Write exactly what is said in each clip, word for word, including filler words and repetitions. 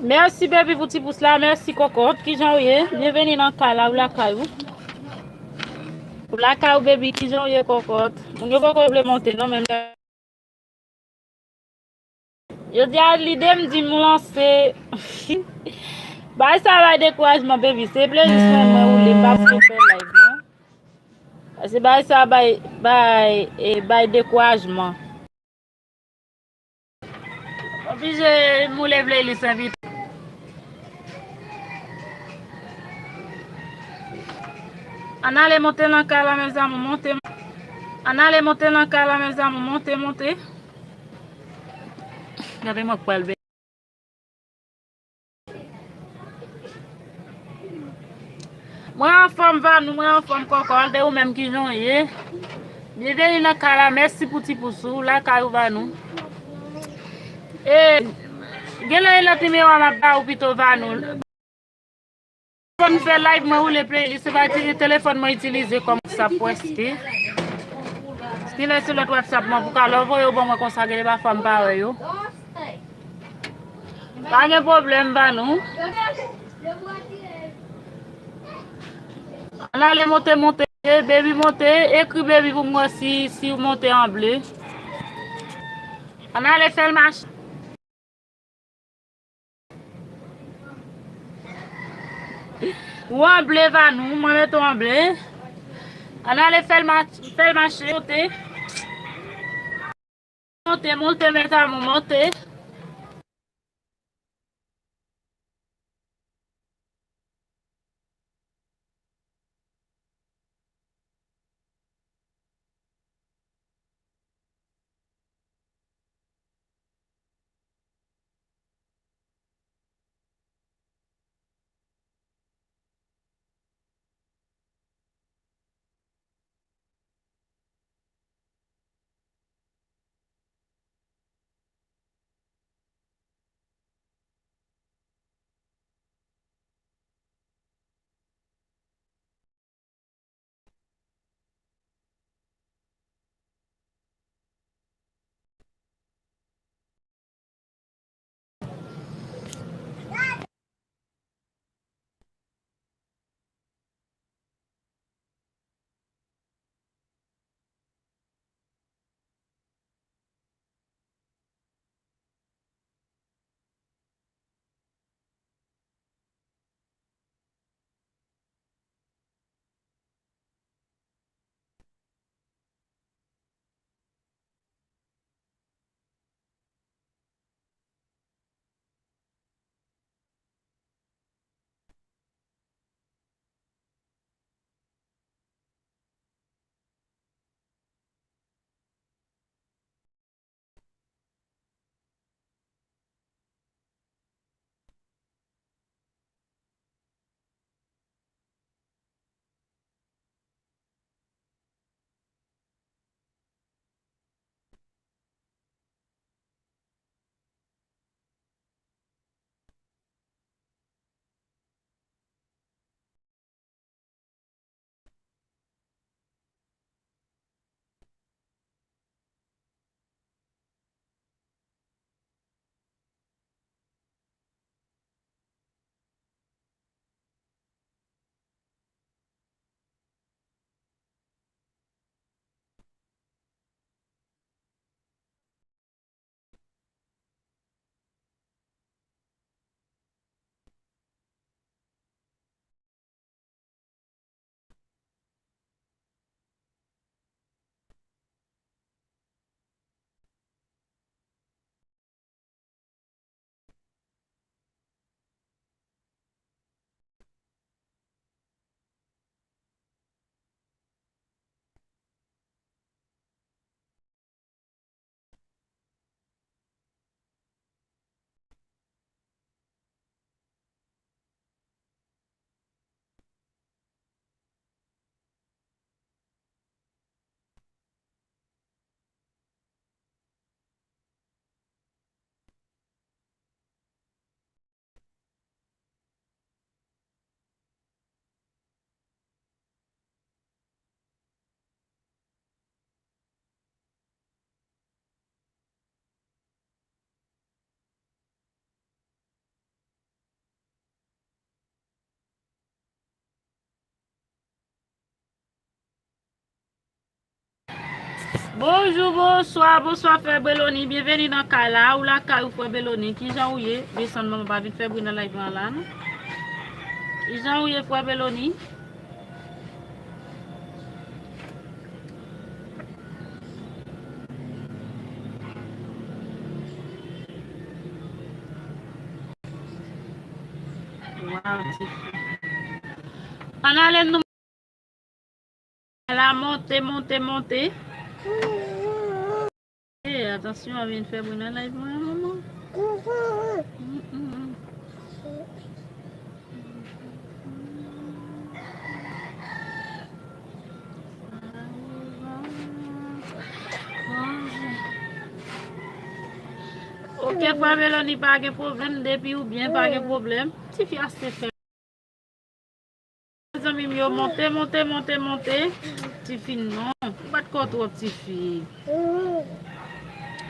Mèsi, baby, pou ti pous la. Mèsi, kòkòt. Kijan w ye? Byenveni nan kay la, ou lakay ou. Ou lakay ou, baby. Kijan w ye, kòkòt? Moun yo poko vle monte, non, men m Yo di a lide m di m lanse. Bay sa bay dekourajman, baby. Se playlist mwen, mwen woule, m pa vle fè live, non. Paske bay sa bay, bay, e, bay dekourajman. Oblije m woule playlist envite. Ann ale monte nan kay la, mes amours, monte. Ann ale monte nan kay la, mes amours, monte, monte. Gade mwen k pral be-, mwen anfòm, Vanou, mwen anfòm, kòkòt. E ou menm, kijan w ye? Byenveni nan kay la, mèsi pou ti pous ou, lakay ou, Vanou. E, genlè e lòt nimewo a m ap ba ou pito, Vanou. Fò n fè live, mwen woule playlist, se pa itilize telefòn mwen itilize kòm WhatsApp prèske. Kilè se lòt WhatsApp mwen pou ka lè w voye yo ban mwen konsa, genlè pafwa m pa wè yo. Pa gen pwoblèm, Vanou. Ann ale monte, monte, baby monte, ekri baby pou m wè si, si w monte an ble. Ann ale fè l mache. Ou an ble, Vanou, mwen mete w an ble. Ann ale fè l ma-, fè l mache, monte. Monte, monte, mes amours, monte. Bonjou, bonswa, bonswa, frè Beloni. Byenveni nan kay la. Ou lakay ou, frè Beloni. Kijan ou ye? Desann manman, pa vin fè bri nan live lan la, non. Kijan ou ye, frè Beloni? Waw, ti fi. Ann ale, nou. La monte, monte, monte. Eh, atansyon, a vin fè bri nan live mwen, manman. Mm, mm, mm. Ok, frè Melanie, pa gen pwoblèm, depi ou byen, pa gen pwoblèm. Ti fi a se fè. Zanmi m yo, monte, monte, monte, monte. Ti fi non, ou bat kò twòp, ti fi.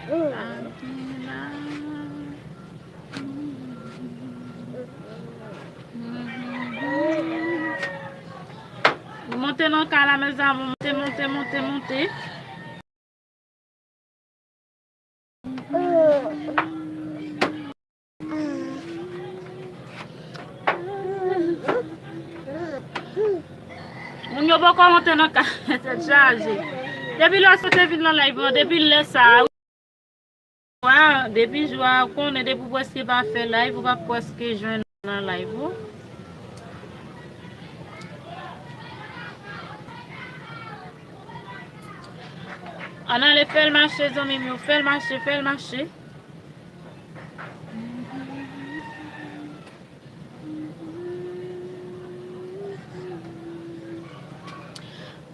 Akila. Nou monte nan kay la, mezanmi, monte, monte, monte, monte. Moun yo poko monte nan kay, tèt chaje. Depi lè w sot vin nan live lan, depi lè sa a, depi jou a, ou konnen depi w prèske pa fè live, ou pa prèske jwenn nan live ou. Ann ale, fè l mache, zanmi m yo, fè l mache, fè l mache.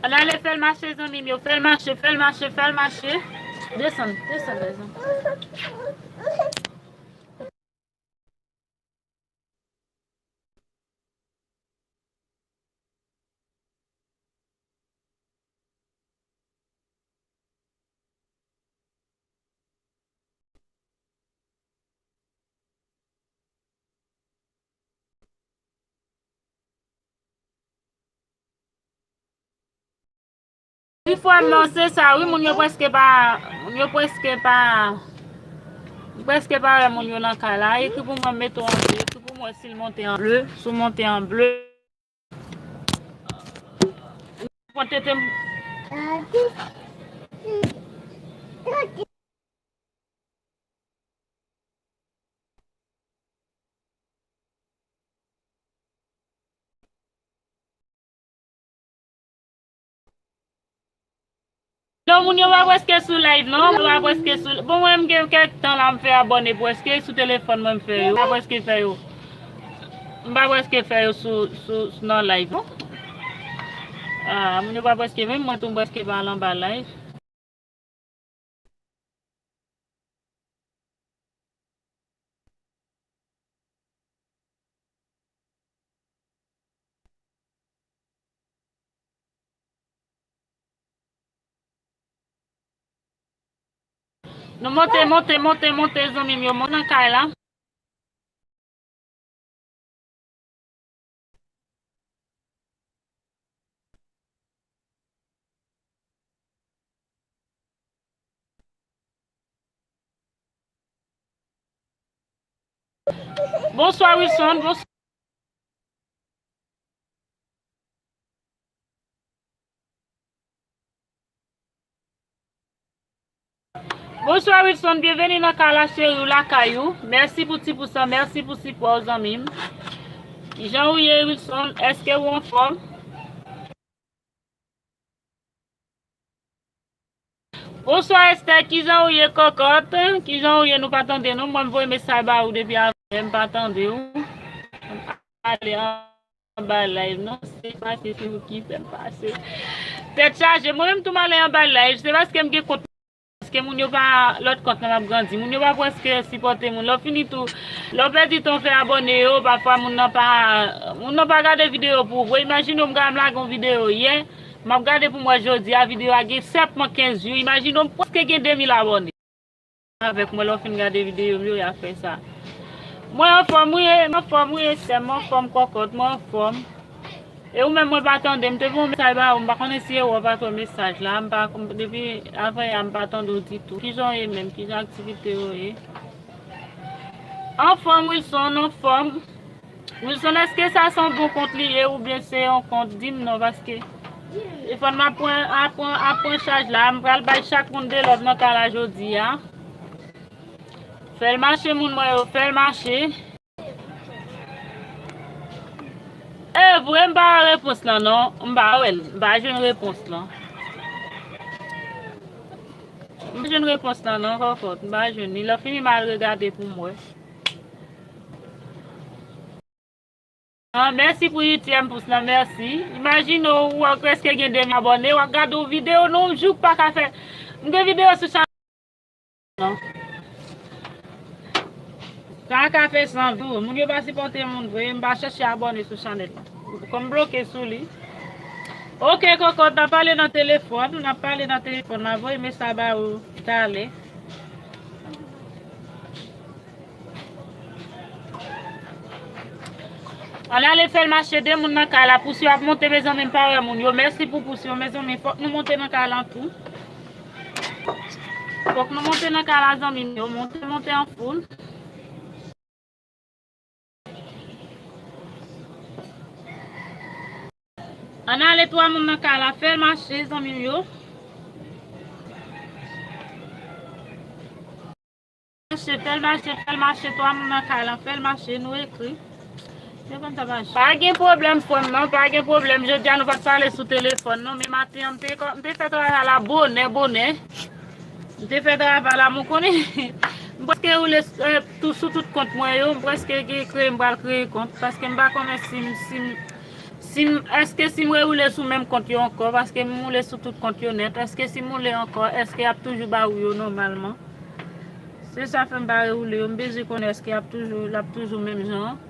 Ann ale, fè l mache, zanmi m yo, fè l mache, fè l mache, fè l mache. Desann, desann, desann. Wi, frè m, non, se sa, wi, moun yo prèske pa, moun yo prèske pa, m prèske pa wè moun yo nan kay la. Ekri pou mwen, mete w an ble, ekri pou mwen si l monte an ble, si w monte an ble. Pran tete m. Non, moun yo pa prèske sou live, non. Moun yo pa prèske sou. Bon, mwen, m gen kèk tan la, m fè abòne prèske sou telefòn mwen, m fè yo. M pa prèske fè yo. M pa prèske fè yo sou, sou, sou nan live, non. Ah, moun yo pa prèske, menm mwen tou, m prèske pa al anba live. Nou monte, monte, monte, monte, zanmi m yo, monte nan kay la. Bonswa, Wilson. Bonswa. Bonswa, Wilson. Byenveni nan kay la, cheri, ou lakay ou. Mèsi pou ti pous lan, mèsi pou sipò w, zanmi m. Kijan ou ye, Wilson? Èske ou anfòm? Bonswa, Esther, kijan ou ye, kòkòt? Kijan ou ye? Nou pa tande nou. Mwen, m voye mesaj ba ou depi avè, m pa tande ou. Ale anba live, non, se pase, se ou ki fè m pase. Tèt chaje, mwen menm tou m ale anba live, se paske m gen kont, paske moun yo pa, lòt kont lan m ap grandi, moun yo pa prèske sipòte moun. Lè w fini tou, lè w pèdi tan w fè abòne yo, pafwa moun nan pa, moun nan pa gade videyo pou ou. Imajine w m ka m lage yon videyo yè, m ap gade pou m wè jodi a, videyo a gen sèlman kenz jou. Imajine w m prèske gen de mil abòne. Avèk mwen, lè w fin gade videyo m yo, y a fè sa. Mwen anfòm, wi, mwen anfòm, wi, sè m, mwen anfòm, kòkòt, mwen anfòm. E ou menm, mwen pa tande, m te voye yon mesaj ba ou, m pa konnen si e ou pa t wè mesaj la, m pa, depi avan yè a m pa tande w ditou. Kijan w ye menm? Kijan aktivite yo ye? Anfòm, Wilson, anfòm. Wilson, èske sa se yon bon kont li ye oubyen se yon kont? Di m non, paske telefòn m ap pran, ap pran, ap pran chaj la, m pral bay chak moun de lòd nan kay la jodi a. Fè l mache, moun mwen yo, fè l mache. E vre, m pa wè repons lan non. M pa wè l. M pa jwenn repons lan. M pa jwenn repons lan non, kòkòt. M pa jwenn li. Lè fini, m al regade pou m wè. Ah, mèsi pou huitième pouce lan, mèsi. Imajine w, ou wè w prèske gen de mil abòne, w ap gade yon videyo nan yon jou k pa ka fè. M gen videyo sou chanèl non. Sa ka fè san vi. Moun yo pa sipòte moun vre, m pa chèche abòne sou chanèl la. Kòm m bloke sou li. Ok, kòkòt, n ap pale nan telefòn, n ap pale nan telefòn, m ap voye mesaj ba ou talè. Ann ale fè l mache, de moun nan kay la, pous yo ap monte, mezanmi, m pa wè moun yo. Mèsi pou pous yo, mezanmi, fòk nou monte nan kay la tou. Fòk nou monte nan kay la, zanmi m yo. Monte, monte an foul. Ann ale twa moun nan kay la, fè l mache, zanmi m yo. Mache, fè l mache, fè l mache, twa moun nan kay la, fè l mache, nou ekri. Telefòn sa pa jan. Pa gen pwoblèm, frè m, non, pa gen pwoblèm. Jodi a, nou pa t pale sou telefòn, non, men maten an, m te, m te fè travay la bonè, bonè. M te fè travay la, mwen konnen. M prèske woule, eh, tou, sou tout kont mwen yo, m prèske gen kreye, m pral kreye kont, paske m pa konnen si m, si m, si m, èske si m rewoule sou menm kont yo ankò, paske m woule sou tout kont yo nèt, èske si m woule ankò, èske y ap toujou ba ou yo nòmalman? Se sa fè m pa rewoule yo, m bezwen konnen èske y ap toujou, l ap toujou menm jan an.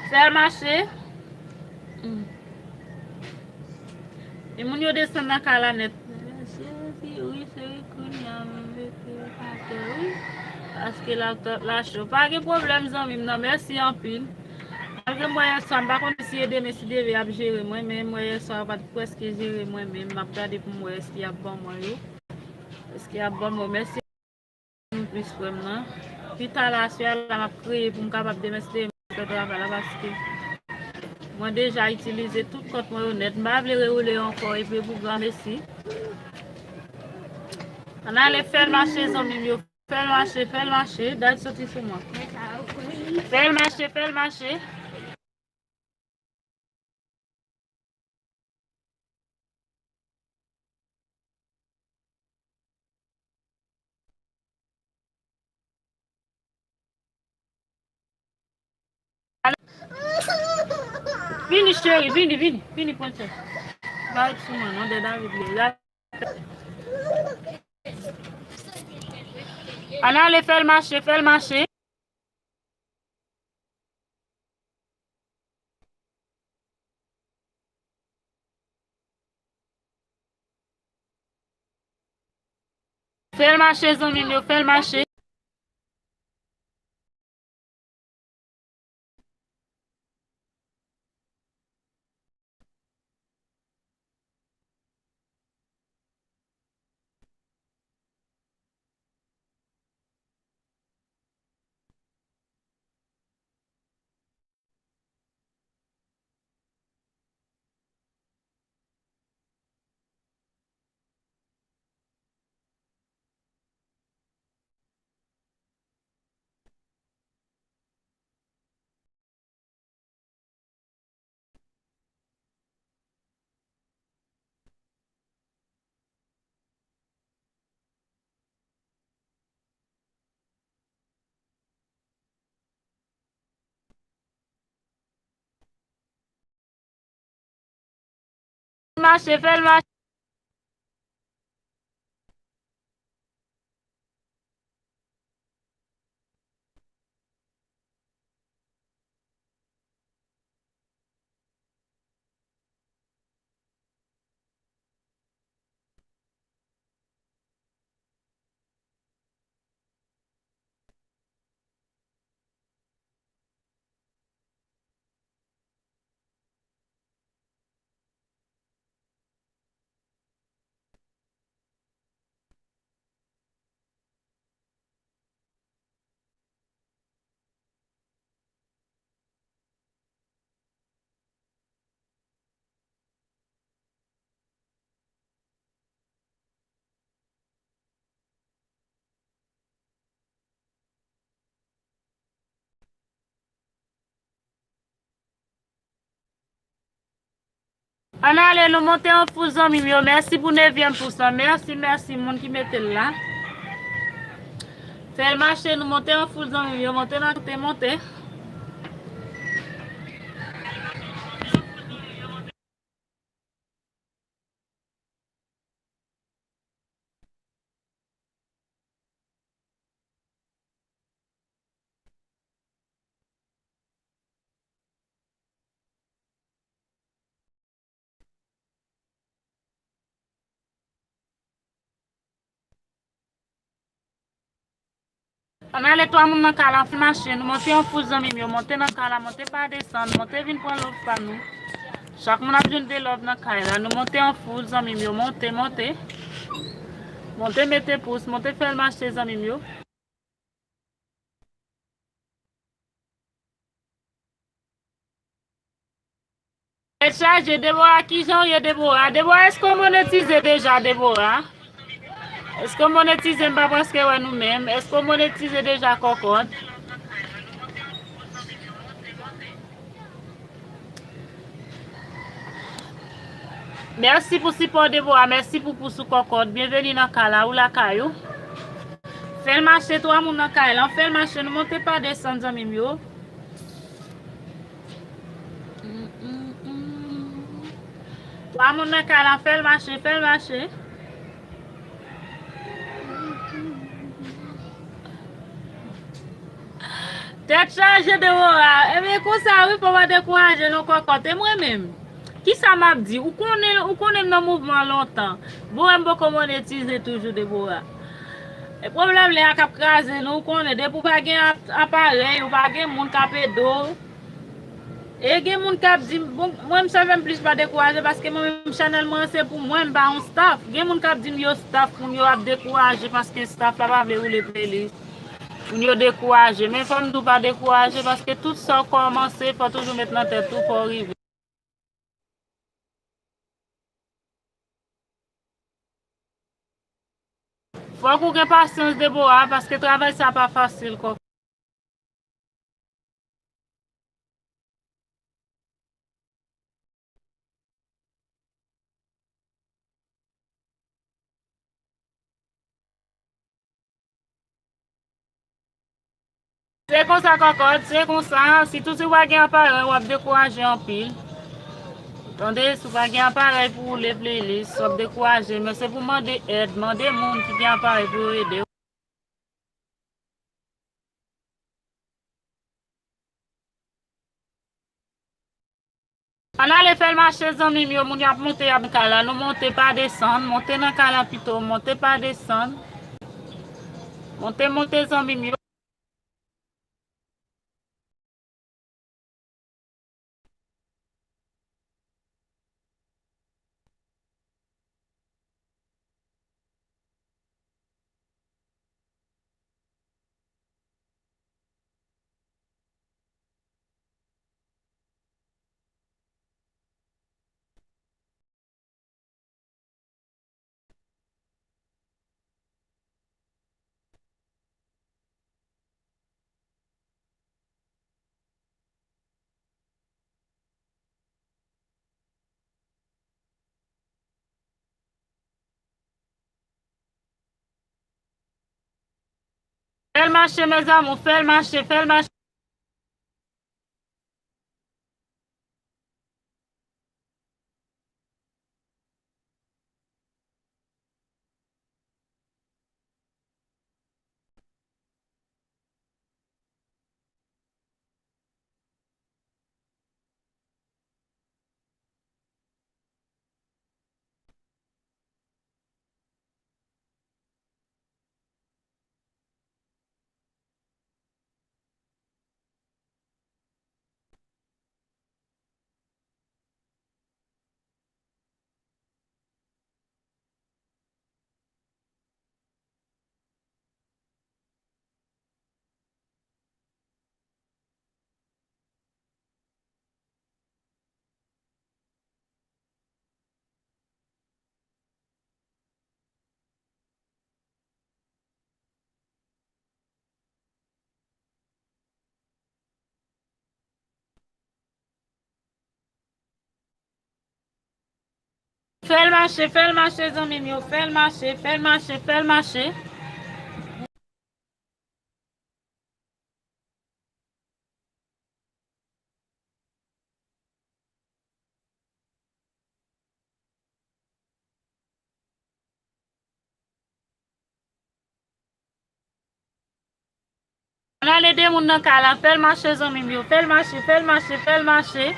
Fè l mache. Hmm. E moun yo desann nan kay la nèt. Jezi, wi, se wi, kounye a m mete atè, wi. Paske la, la cho. Pa gen pwoblèm, zanmi m, non. Mèsi anpil. Malgre m wè yèswa, m pa konnen si e demen, si Deve ap jere mwen, men m wè yèswa, yo pa t prèske jere mwen, men m ap gade pou m wè èske y ap ban mwen yo. Èske y ap ban mwen yo. Mèsi. Plis frè m nan. Pita la, aswè a la, m ap kreye pou m kapab demen si Deve m fè travay la, paske mwen deja itilize tout kont mwen yo nèt. M pa vle rewoule yo ankò, epi pou granmesi. Ann ale fè l mache, zanmi m yo. Fè l mache, fè l mache. Dat soti sou mwen. Fè l mache, fè l mache. Vini, cheri, vini, vini, vini, pran chè. Ba sou mwen, non, de David li. Ann ale, fè l mache, fè l mache. Fè l mache, zanmi m yo, fè l mache. Mache, fè l mache. Ann ale, nou monte yon foul, zanmi m yo. Mèsi pou nevyèm pous lan. Mèsi, mèsi, moun ki mete l la. Fè l mache, nou monte yon foul, zanmi m yo. Monte nan, monte, monte. Ann ale, twa moun nan kay la, fè l mache. Nou monte yon foul, zanmi m yo. Monte nan kay la, monte pa desann, monte vin pran love pa nou. Chak moun ap jwenn de love nan kay la. Nou monte yon foul, zanmi m yo. Monte, monte. Monte mete pous, monte fè l mache, zanmi m yo. Tèt chaje, Debora, kijan w ye, Debora? Debora, èske w monetize deja, Debora? Èske w monetize? M pa prèske wè nou menm. Èske w monetize deja, kòkòt? Mèsi pou sipò, Debora. Mèsi pou pous ou, kòkòt. Byenveni nan kay la, ou lakay ou. Fè l mache, twa moun nan kay la. Fè l mache, nou monte pa desann, zanmi m yo. Twa moun nan kay la, fè l mache, fè l mache. Tèt chaje, Debora. Ebyen, konsa, wi, fò w pa dekouraje, non, kòkòt. E mwen menm, kisa m ap di? Ou konnen, ou konnen m nan mouvman an lontan. Bon, m poko monetize toujou, Debora. E pwoblèm lè a k ap kraze nou, ou konnen, depi w pa gen ap-, aparèy, ou pa gen moun k ap ede w. E gen moun k ap di m, bon, mwen, m sèlman m plis pa dekouraje paske mwen menm chanèl mwen se pou mwen, m pa yon staff. Gen moun k ap di m yo staff, moun yo ap dekouraje paske staff la pa vle woule playlist. Moun yo dekouraje. Men fò m di w pa dekouraje paske tout sa w kòmanse, fò toujou met nan tèt ou, fò w rive. Fòk ou gen pasyans, Debora, paske travay sa pa fasil, kò. Se konsa, kòkòt, se konsa. Sitou si w pa gen aparèy, w ap dekouraje anpil. Tande, si w pa gen aparèy pou woule playlist, w ap dekouraje. Men se pou mande èd, mande moun ki gen aparèy pou yo ede w. Ann ale fè l mache, zanmi m yo, moun y ap monte, y ap nan kay la. Nou monte pa desann, monte nan kay la pito, monte pa desann. Monte, monte, zanmi m yo. Fè l mache, mes amours, fè l mache, fè l mache. Fè l mache, fè l mache, zanmi m yo. Fè l mache, fè l mache, fè l mache. Ann ale de moun nan kay la, fè l mache, zanmi m yo. Fè l mache, fè l mache, fè l mache.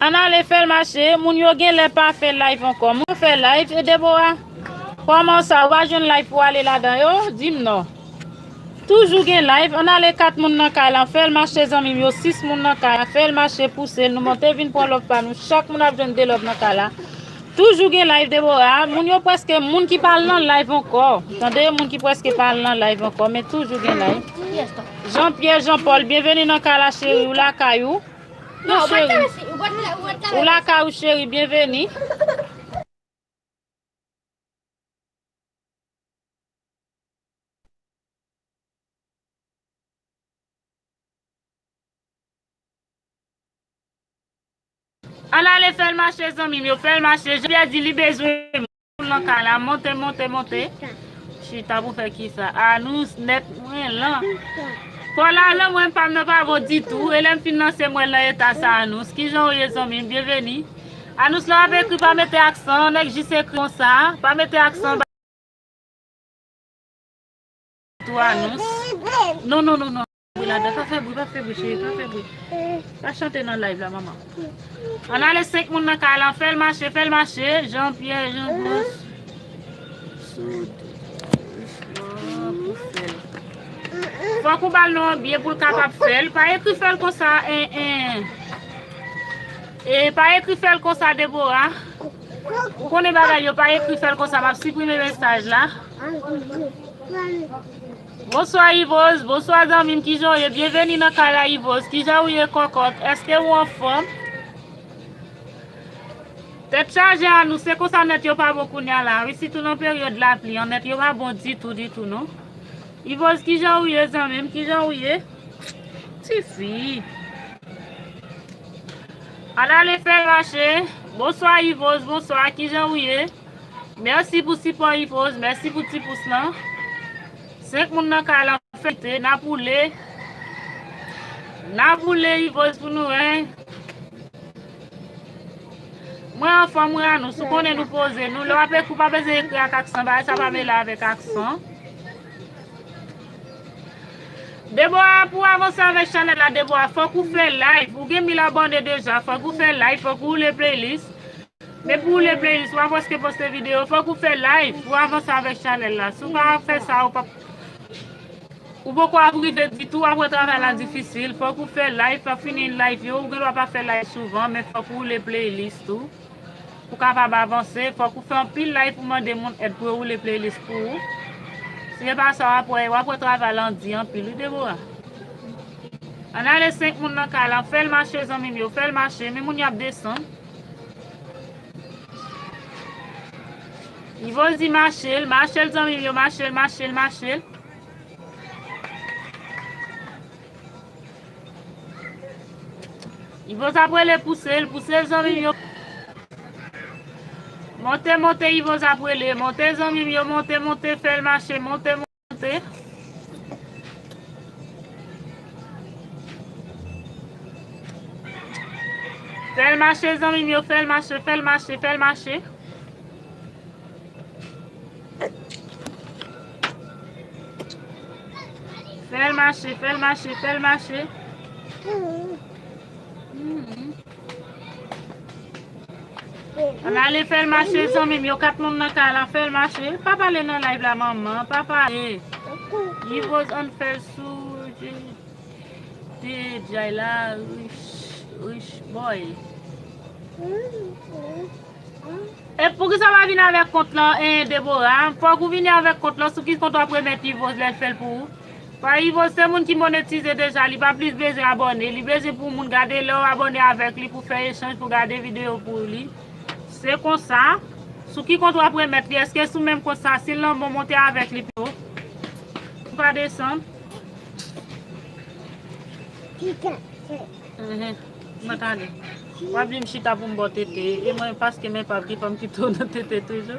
Ann ale fè l mache, moun yo genlè pa fè live ankò. Moun yo fè live, e Debora? Kòman sa, ou pa jwenn live pou ale ladan yo? Di m non. Toujou gen live, ann ale kat moun nan kay la, fè l mache zanmi m yo, sis moun nan kay la, fè l mache pouse l, nou monte vin pran love pa nou, chak moun ap jwenn de love nan kay la. Toujou gen live Debora, moun yo prèske, moun ki pa al nan live ankò, tande, moun ki prèske pa al nan live ankò, men toujou gen live. Jean Pierre, Jean Paul, byenveni nan kay la cheri, ou lakay ou. Non, cheri. Ou lakay ou cheri, byenveni. Ann ale fè l mache zanmi m yo, fè l mache. Jean Pierre di li bezwen moun nan kay la, monte, monte, monte. Chita pou fè kisa? Anous nèt mwen lan. Paul Alan mwen pa m nan pa bon ditou. E lè m fin lanse mwen lan eta sa Anous. Kijan w ye zanmi m? Byenveni. Anous lè w ap ekri pa mete aksan, nèg jis ekri konsa. Pa mete aksan. Tou anons. Non, non, non, non. Bri ladan. Pa fè bri, pa fè bri, cheri, pa fè bri. Pa chante nan live la, manman. Ann ale senk moun nan kay la, fè l mache, fè l mache. Jean Pierre, Jean Bos. Soud. Pou fè l. Fòk ou ba l non an byen pou l kapab fè l. Pa ekri fè l konsa, en, en. E pa ekri fè l konsa, Debora. Ou konnen bagay yo, pa ekri fè l konsa, m ap siprime mesaj la. Bonswa Ivoz, bonswa zanmi m, kijan w ye? Byenveni nan kay la Ivoz, kijan w ye kòkòt? Èske w anfòm? Tèt chaje Anous, se konsa nèt yo pa bon kounye a la wi, sitou nan peryòd lapli an, nèt yo pa bon ditou, ditou non. Ivoz, kijan w ye zanmi m, kijan w ye? Tifi. Ann ale fè l mache. Bonswa Ivoz, bonswa, kijan w ye? Mèsi pou sipò Ivoz, mèsi pou ti pous lan. Senk moun nan kay la fète, n ap woule. N ap woule Ivoz pou nou wè. Mwen anfòm wi Anous, ou konnen nou poze nou. Lè w ap ekri, w pa bezwen ekri ak aksan, bagay sa pa mele avèk aksan. Debora, pou w avanse avèk chanèl la, Debora, fòk ou fè live. Ou gen mil abòne deja, fòk ou fè live, fòk ou woule playlist. Men pou woule playlist, w a prèske poste videyo, fòk ou fè live pou w avanse avèk chanèl la. Si w pa fè sa, ou p ap, ou poko ap rive ditou, w ap wè travay la difisil. Fòk ou fè live, fòk fini live yo, ou gendwa pa fè live souvan, men fòk ou woule playlist tou. Pou kapab avanse, fòk ou fè anpil live pou mande moun èd pou yo woule playlist pou ou. Si se pa sa, w ap wè, w ap wè travay la di anpil, wi, Debora. Ann ale senk moun nan kay la, fè l mache, zanmi m yo, fè l mache, men moun y ap desann. Ivoz di mache l, mache l, zanmi m yo, mache l, mache l, mache l. Ivoz ap rele pouse l, pouse l zanmi m yo. Monte, monte, Ivoz ap rele. Monte zanmi m yo, monte, monte, fè l mache, monte, monte. Fè l mache zanmi m yo, fè l mache, fè l mache, fè l mache. Fè l mache, fè l mache, fè l mache. Ann ale, fè l mache, zanmi m yo. Kat moun nan kay la, fè l mache. Pa pale nan live la, manman. Pa pale. Ivoz, ann fè l sou T J la, rich, rich boy. E poukisa w pa vin avèk kont lan, eh, Debora? Fòk ou vini avèk kont lan, sou ki kont w ap remèt Ivoz lè l fè l pou ou? Pa Ivoz se moun ki monetize deja, li pa plis bezwen abòne, li bezwen pou moun gade lè w abòne avèk li pou fè echanj, pou gade videyo pou li. Se konsa, sou ki kont w ap remèt li? Èske sou menm kont sa? Si l nan bon, monte avèk li pito. Ou pa desann. Enhen. Mwen tande. W ap di m chita pou m ba w tete. E mwen, paske men pa ki fè m kite w nan tete toujou.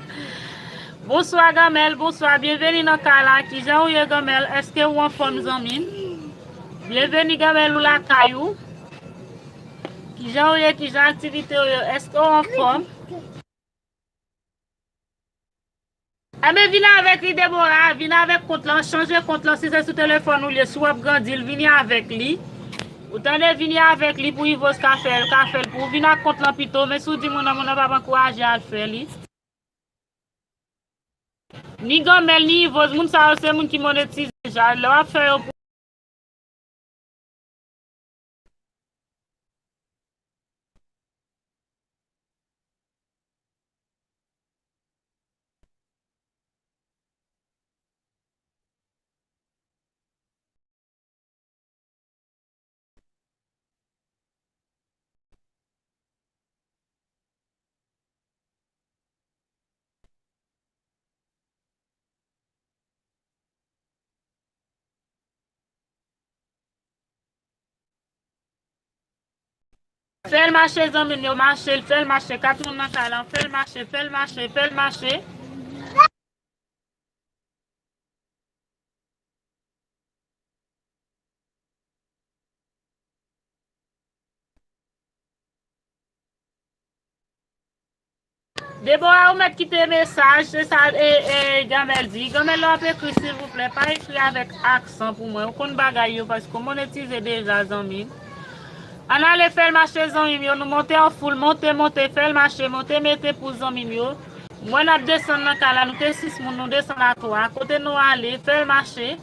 Bonswa, Ganmèl. Bonswa. Byenveni nan kay la. Kijan ou ye, Ganmèl? Èske ou anfòm, zanmi m? Byenveni, Ganmèl, ou lakay ou. Kijan ou ye? Kijan aktivite w yo? Èske ou anfòm? Enben, vin avèk li, Debora. Vin avèk kont lan. Chanje kont lan. Si se sou telefòn ou l ye, si w ap grandi l, vini avèk li. Ou tande, vini avèk li pou Ivoz ka fè l, ka fè l pou ou. Vin ak kont lan pito, men si w di moun nan, moun nan p ap ankouraje al fè li. Ni Ganmèl, ni Ivoz, moun sa yo se moun ki monetize deja. Lè w ap fè yo pou Fè l mache, zanmi m yo, mache l, fè l mache. Kat moun nan kay lan, fè l mache, fè l mache, fè l mache. Debora, ou mèt kite mesaj, se sa, e, e, Ganmèl di. Ganmèl, lè w ap ekri, silvouplè, pa ekri avèk aksan pou mwen. Ou konn bagay yo, paske w monetize deja, zanmi m. Ann ale, fè l mache, zanmi m yo. Nou monte an foul, monte, monte, fè l mache, monte, mete pou zanmi m yo. Mwen, n ap desann nan kay la, nou te sis moun, nou desann a twa. Kote nou ale, fè l mache.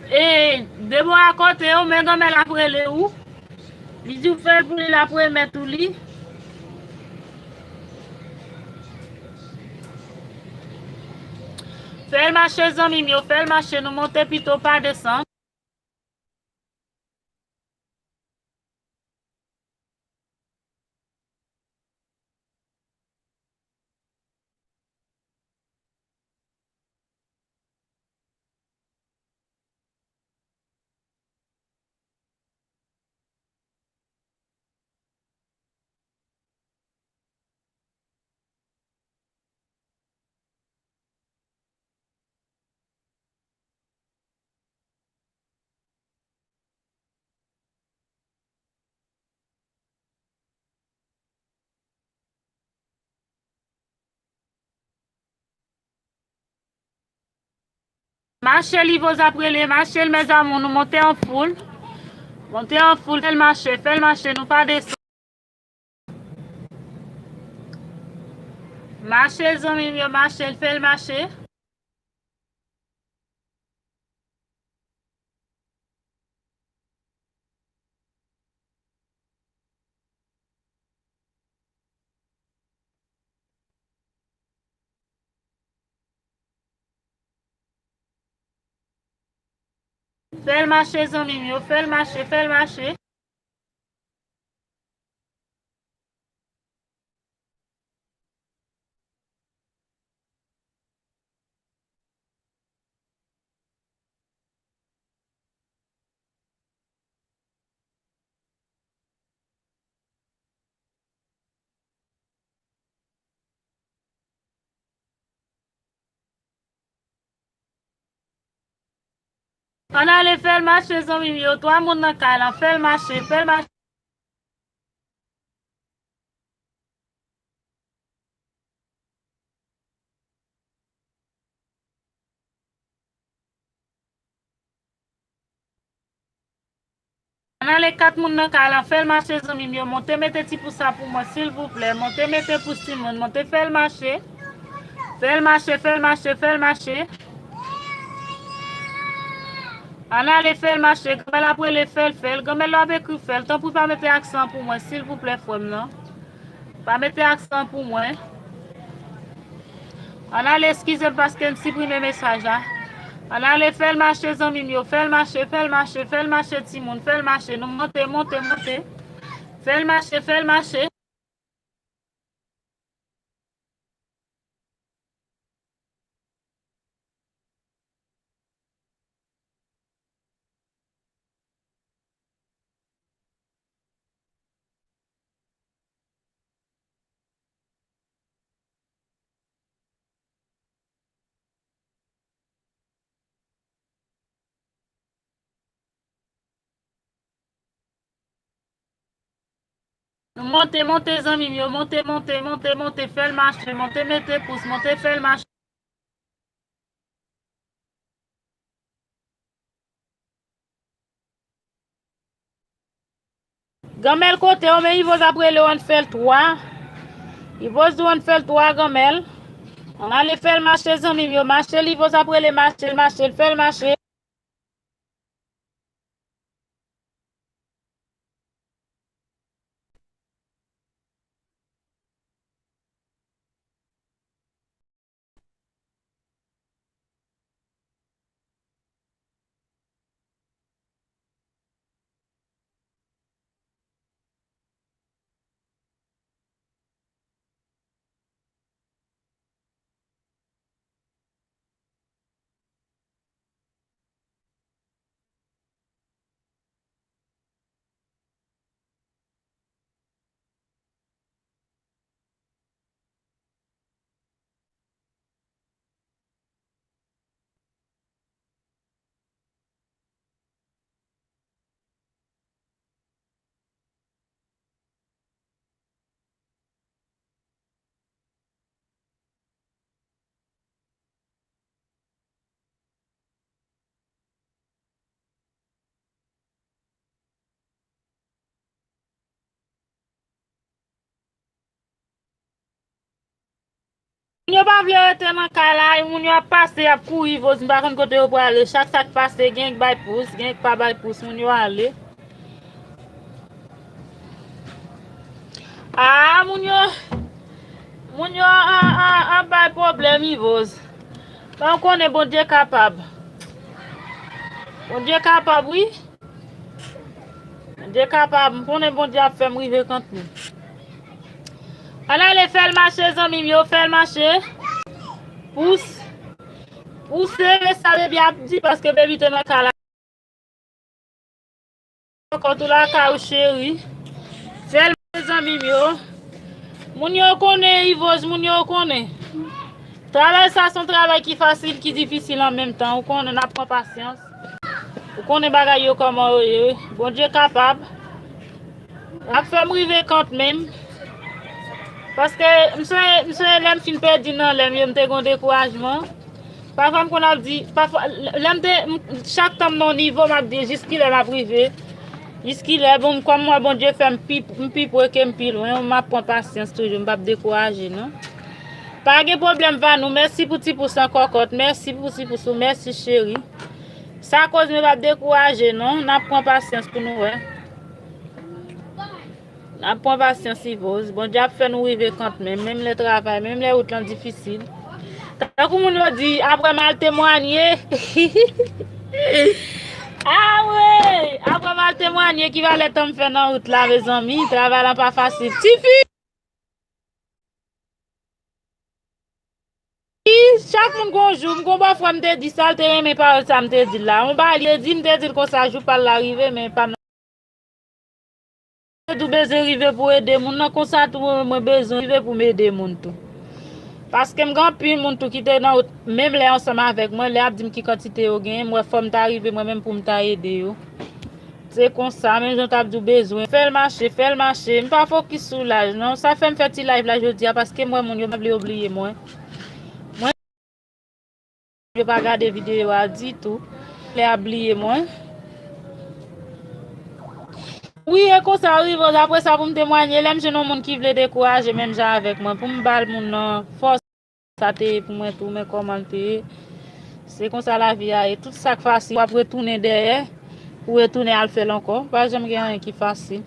E, Debora, kote ou? Men Ganmèl ap rele ou. Li di w fè l pou li, l ap remèt ou li. Fè l mache, zanmi m yo, fè l mache, nou monte pito, pa desann. Mache, Livoz ap rele, mache l, mes amours, nou monte an foul. Monte an foul, fè l mache, fè l mache, nou pa desann. Mache, zanmi m yo, mache l, fè l mache. Fè l mache, zanmi m yo, fè l mache, fè l mache. Ann ale fè l mache, zanmi m yo. Twa moun nan kay lan, fè l mache, fè l mache. Ann ale kat moun nan kay lan, fè l mache, zanmi m yo. Monte mete ti pous sa pou mwen, silvouplè. Monte mete pous timoun, monte fè l mache. Fè l mache, fè l mache, fè l mache. Ann ale fè l mache. Granmèl ap rele, fè l, fè l. Granmèl la ap ekri, fè l. Tanpri pa mete aksan pou mwen, silvouplè, frè m nan. Pa mete aksan pou mwen. Ann ale, eskize m paske m siprime mesaj la. Ann ale, fè l mache, zanmi m yo. Fè l mache, fè l mache, fè l mache, timoun. Fè l mache. Nou monte, monte, monte. Fè l mache, fè l mache. Nou monte, monte, zanmi m yo, monte, monte, monte, monte, fè l mache, monte, mete pous, monte, fè l mache. Granmèl kote w, men Ivoz ap rele w, ann fè l twa. Ivoz di w ann fè l twa, Granmèl. Ann ale fè l mache, zanmi m yo, mache l, Ivoz ap rele, mache l, mache l, fè l mache. Moun yo pa vle rete nan kay la, moun yo ap pase, y ap kouri, Ivoz, m pa konn kote yo prale. Chak sa k pase, gen k bay pous, gen k pa bay pous, moun yo ale. Ah, moun yo, moun yo an, an, an bay pwoblèm, Ivoz. Men w konnen Bondye kapab. Bondye kapab, wi. Bondye kapab, m konnen Bondye ap fè m rive kont li. Ann ale fè l mache, zanmi m yo, fè l mache. Pous. Pouse, sa baby ap di, paske baby te nan kay la. Kòkòt ou lakay ou, cheri. Fè l mache, zanmi m yo. Moun yo konnen, Ivoz, moun yo konnen. Travay sa se yon travay ki fasil, ki difisil an menm tan. Ou konnen, n ap pran pasyans. Ou konnen bagay yo kòman yo ye. Bondye kapab. L ap fè m rive kantmenm. Paske m sonje, m sonje lè m fin pèdi nan lè m yo, m te gen yon dekourajman. Pafwa m konn ap di, pafwa, lè m te, m, chak tan m nan yon nivo, m ap di, "Jiskilè m ap rive? Jiskilè?" Bon, kòm m wè Bondye fè m pi, m pi pre ke m pi lwen, m ap pran pasyans toujou, m p ap dekouraje, non. Pa gen pwoblèm, Vanou. Mèsi pou ti pous lan, kòkòt. Mèsi pou ti pous ou. Mèsi, cheri. Sa koz mwen p ap dekouraje, non. N ap pran pasyans pou nou wè. N ap pran pasyans, Ivoz. Bondye ap fè nou rive kantmenm, menm lè travay, menm lè wout lan difisil. Tankou moun yo di, apre m al temwanye. Ah wi! Apre m al temwanye, ki valè tan m fè nan wout la, mezanmi? Travay la pa fasil. Tifi! Chak moun gon jou, m gon bòfrè m te di sa, l te renmen pawòl sa m te di l la. Yon bagay li te di, m te di l konsa, jou pa l la rive, men pa m te di w bezwen rive pou ede moun nan, konsa tou mwen, mwen bezwen rive pou m ede moun tou. Paske m gen anpil moun tou ki te nan wout, menm lè ansanm avèk mwen, lè y ap di m ki kantite yo genyen, m wè fò m ta rive mwen menm pou m ta ede yo. Se konsa, menm jan w t ap di w bezwen. Fè l mache, fè l mache. M pa fokis sou laj, non. Sa fè m fè ti live la jodi a, paske m wè moun yo pa vle yo bliye mwen. Mwen, yo pa gade videyo a ditou. Lè y ap bliye mwen. Wi, e konsa, wi, Rose. Apre sa, pou m temwanye, lè m jwenn yon moun ki vle dekouraje menm jan avèk mwen, pou m ba l moun nan fòs. Sa te ye pou mwen tou, men kòman l te ye. Se konsa lavi a ye. Tout sa k fasil, w ap retounen dèyè, ou retounen al fè l ankò. Pa janm gen anyen ki fasil.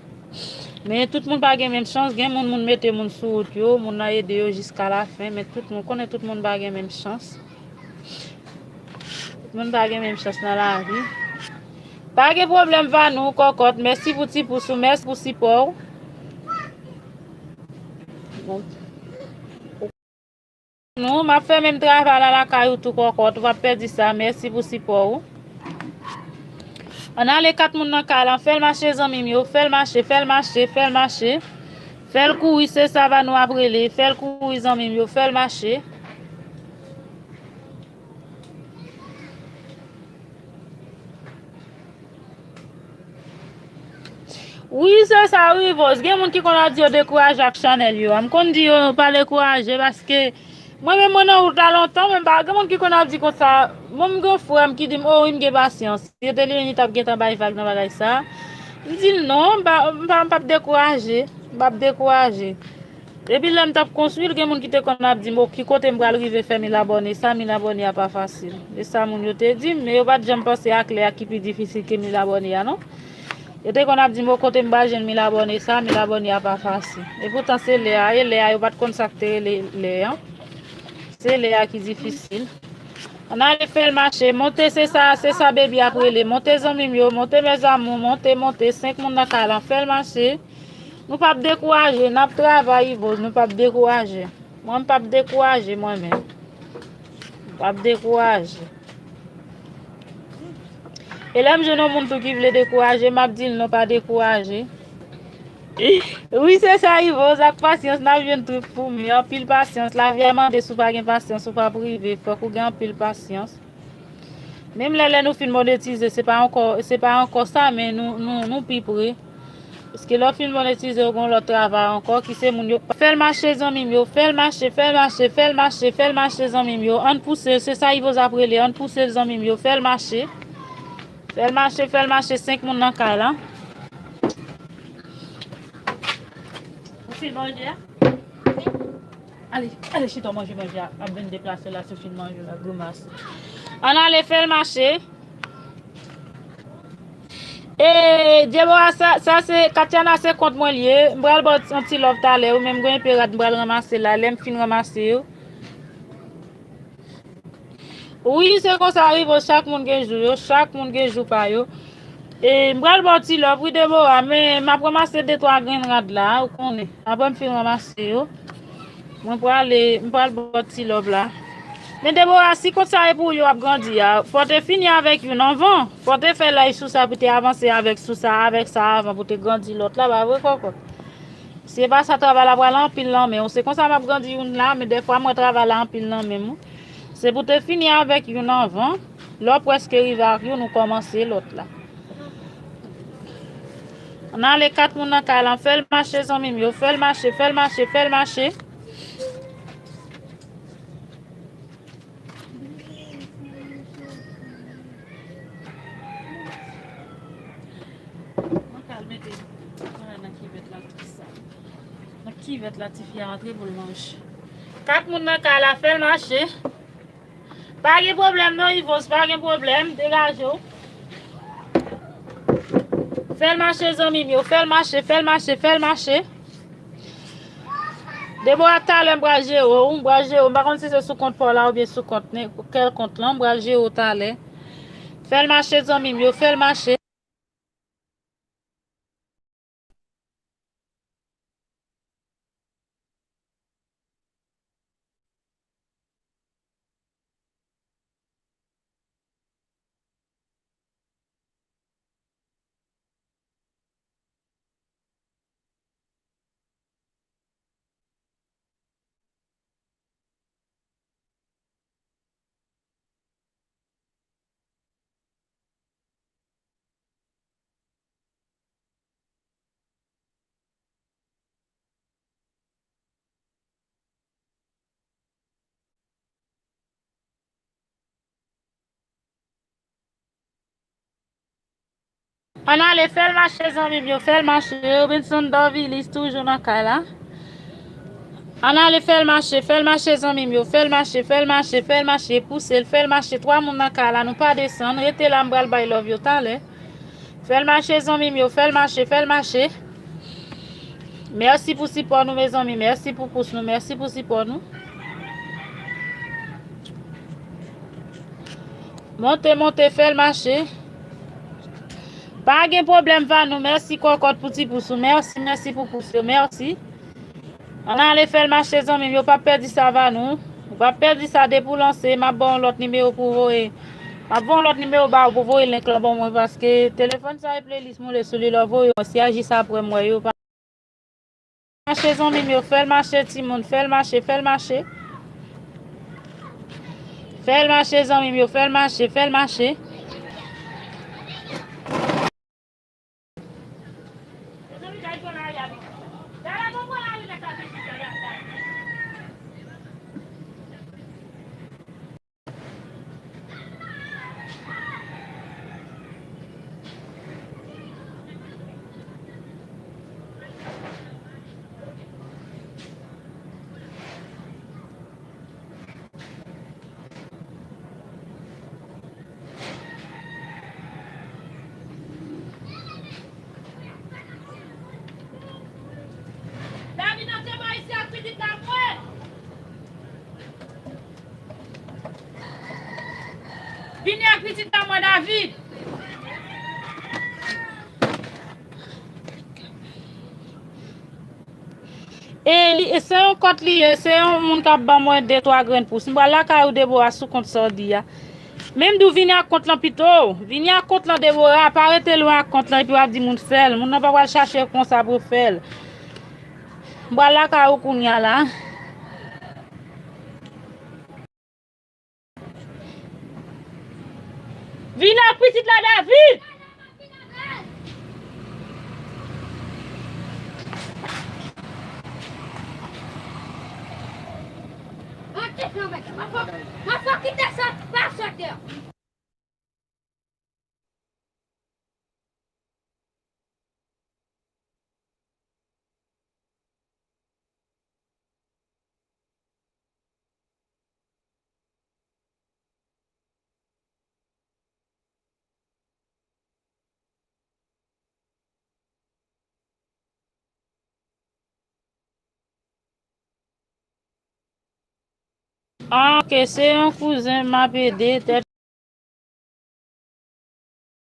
Men tout moun pa gen menm chans. Gen moun, moun mete moun sou wout yo, moun nan ede yo jiska lafen, men tout moun, konnen tout moun pa gen menm chans. Tout moun pa gen menm chans nan lavi. Pa gen pwoblèm, Vanou, kòkòt. Mèsi pou ti pous ou, mèsi pou sipò w. Nou, m ap fè menm travay la lakay ou tou, kòkòt. Ou p ap pèdi sa. Mèsi pou sipò ou. Ann ale, kat moun nan kay la. Fè l mache, zanmi m yo. Fè l mache, fè l mache, fè l mache. Fè l kouri, se sa Vanou ap rele. Fè l kouri, zanmi m yo. Fè l mache. Wi, se sa, wi, Rose. Gen moun ki konn ap di yo dekouraje ak chanèl yo. M konn di yo pa dekouraje paske mwen menm mwen nan wout la lontan, men pa gen moun ki konn ap di konsa. Mwen m gen frè m ki di m, "O, wi, m gen pasyans." Yo te li menm li t ap gentan bay vag nan bagay sa. M di l, "Non, m pa, m pa, m p ap dekouraje. M p ap dekouraje." Depi lè m t ap konstwi l, gen moun ki te konn ap di m, "O, ki kote m pral rive fè mil abòne sa? Mil abòne a pa fasil." E sa moun yo te di m, men yo pa t janm panse ak lè a ki pi difisil ke mil abòne a, non. Yo te konn ap di m, "O, kote m pral jwenn mil abòne sa? Mil abòne a pa fasil." Epoutan, se lè a ye, lè a yo pa t konn sa k te rele lè a. Se lè a ki difisil. Ann ale, fè l mache. Monte, se sa, se sa baby ap rele. Monte, zanmi m yo. Monte, mes amours. Monte, monte. Senk moun nan kay la. Fè l mache. Nou p ap dekouraje, n ap travay, Ivoz, nou p ap dekouraje. Mwen, m p ap dekouraje, mwen menm. M p ap dekouraje. E lè m jwenn yon moun tou ki vle dekouraje, m ap di l non, pa dekouraje. Wi, se sa, Ivoz, ak pasyans, n ap jwenn trip pou mwen. Anpil pasyans, lavi a mande, si w pa gen pasyans, ou p ap rive. Fòk ou gen anpil pasyans. Menm lè, lè nou fin monetize, se pa ankò, se pa ankò sa, men nou, nou, nou pi pre. Paske lè w fin monetize, ou gen lòt travay ankò, ki se moun yo pa. Fè l mache, zanmi m yo, fè l mache, fè l mache, fè l mache, fè l mache, zanmi m yo. Ann pouse l, se sa Ivoz ap rele, ann pouse l, zanmi m yo, fè l mache. Fè l mache, fè l mache, senk moun nan kay la. Ou fin manje a? Ale, ale, chita w manje, manje a ap vin deplase la, si w fin manje la, grimas. Ann ale, fè l mache. E, Debora, sa, sa se, Katiana, se kont mwen l ye. M pral ba w yon ti love talè, ou menm gen enpe rad, m pral ranmase la, lè m fin ranmase yo. Wi, se konsa, Ivoz, chak moun gen jou yo, chak moun gen jou pa yo. E, m pral ba w ti love, wi, Debora, men m ap ranmase de twa grenn rad la, ou konnen. Apre m fin ranmase yo, mwen prale, m pral ba w ti love la. Men Debora, si kont sa e pou yo ap grandi a, fò te fini avèk youn anvan. Fò te fè live sou sa pou te avanse avèk sou sa, avèk sa avan pou te grandi lòt la, pa vre, kòkòt? Se pa sa, travay la pral anpil nan men w. Se konsa m ap grandi youn la, men dèfwa m wè travay la anpil nan men m. Se pou te fini avèk youn anvan. Lè w prèske rive ak youn, ou kòmanse lòt la. Ann ale, kat moun nan kay la. Fè l mache, zanmi m yo. Fè l mache, fè l mache, fè l mache. Mwen ka al mete bagay nan kivèt la, tout sa. Nan kivèt la, tifi a antre pou l manje. Kat moun nan kay la, fè l mache. Pa gen pwoblèm non, Ivos, pa gen pwoblèm, degaje w. Fè l mache, zanmi m yo, fè l mache, fè l mache, fè l mache. Debora, talè m pral jere w, m pral jere w. M pa konn si se sou kont pa w la oubyen sou kont, kèl kont lan, m pral jere w talè. Fè l mache, zanmi m yo, fè l mache. Ann ale, fè l mache, zanmi m yo, fè l mache. Robinson Dorvilis toujou nan kay la. Ann ale, fè l mache, fè l mache, zanmi m yo, fè l mache, fè l mache, fè l mache, pouse l, fè l mache. Twa moun nan kay la, nou pa desann. Rete la, m pral bay love yo talè. Fè l mache, zanmi m yo, fè l mache, fè l mache. Mèsi pou sipò nou, mezanmi. Mèsi pou pous nou. Mèsi pou sipò nou. Monte, monte, fè l mache. Pa gen pwoblèm, Vanou. Mèsi, kòkòt, pou ti pous ou. Mèsi, mèsi pou pous yo. Mèsi. Ann ale, fè l mache, zanmi m. Yo p ap pèdi sa, Vanou. Ou p ap pèdi sa depi w lanse. M ap ba w yon lòt nimewo pou voye. M ap ba w yon lòt nimewo ba ou pou voye link lan ban mwen, paske telefòn sa e playlist mwen le sou li lè w voye yon si aji sa apre m wè yo pa. Mache, zanmi m yo, fè l mache, timoun, fè l mache, fè l mache. Fè l mache, zanmi m yo, fè l mache, fè l mache. David, antre pa isi ak pitit la pou mwen. Vini ak pitit la mwen, David. E li, e se yon kont li ye, se yon moun k ap ban mwen de twa grenn pous. M pral lakay ou, Debora, sou kont sa w di a. Men m di w vini ak kont lan pito. Vini ak kont lan, Debora, pa rete lwen ak kont lan epi w ap di moun fè l. Moun nan pa pral chache konsa pou fè l. M pral lakay ou kounye a la. Vin ak pitit la, David! Ah, ok, se yon kouzen m ap ede, tèt.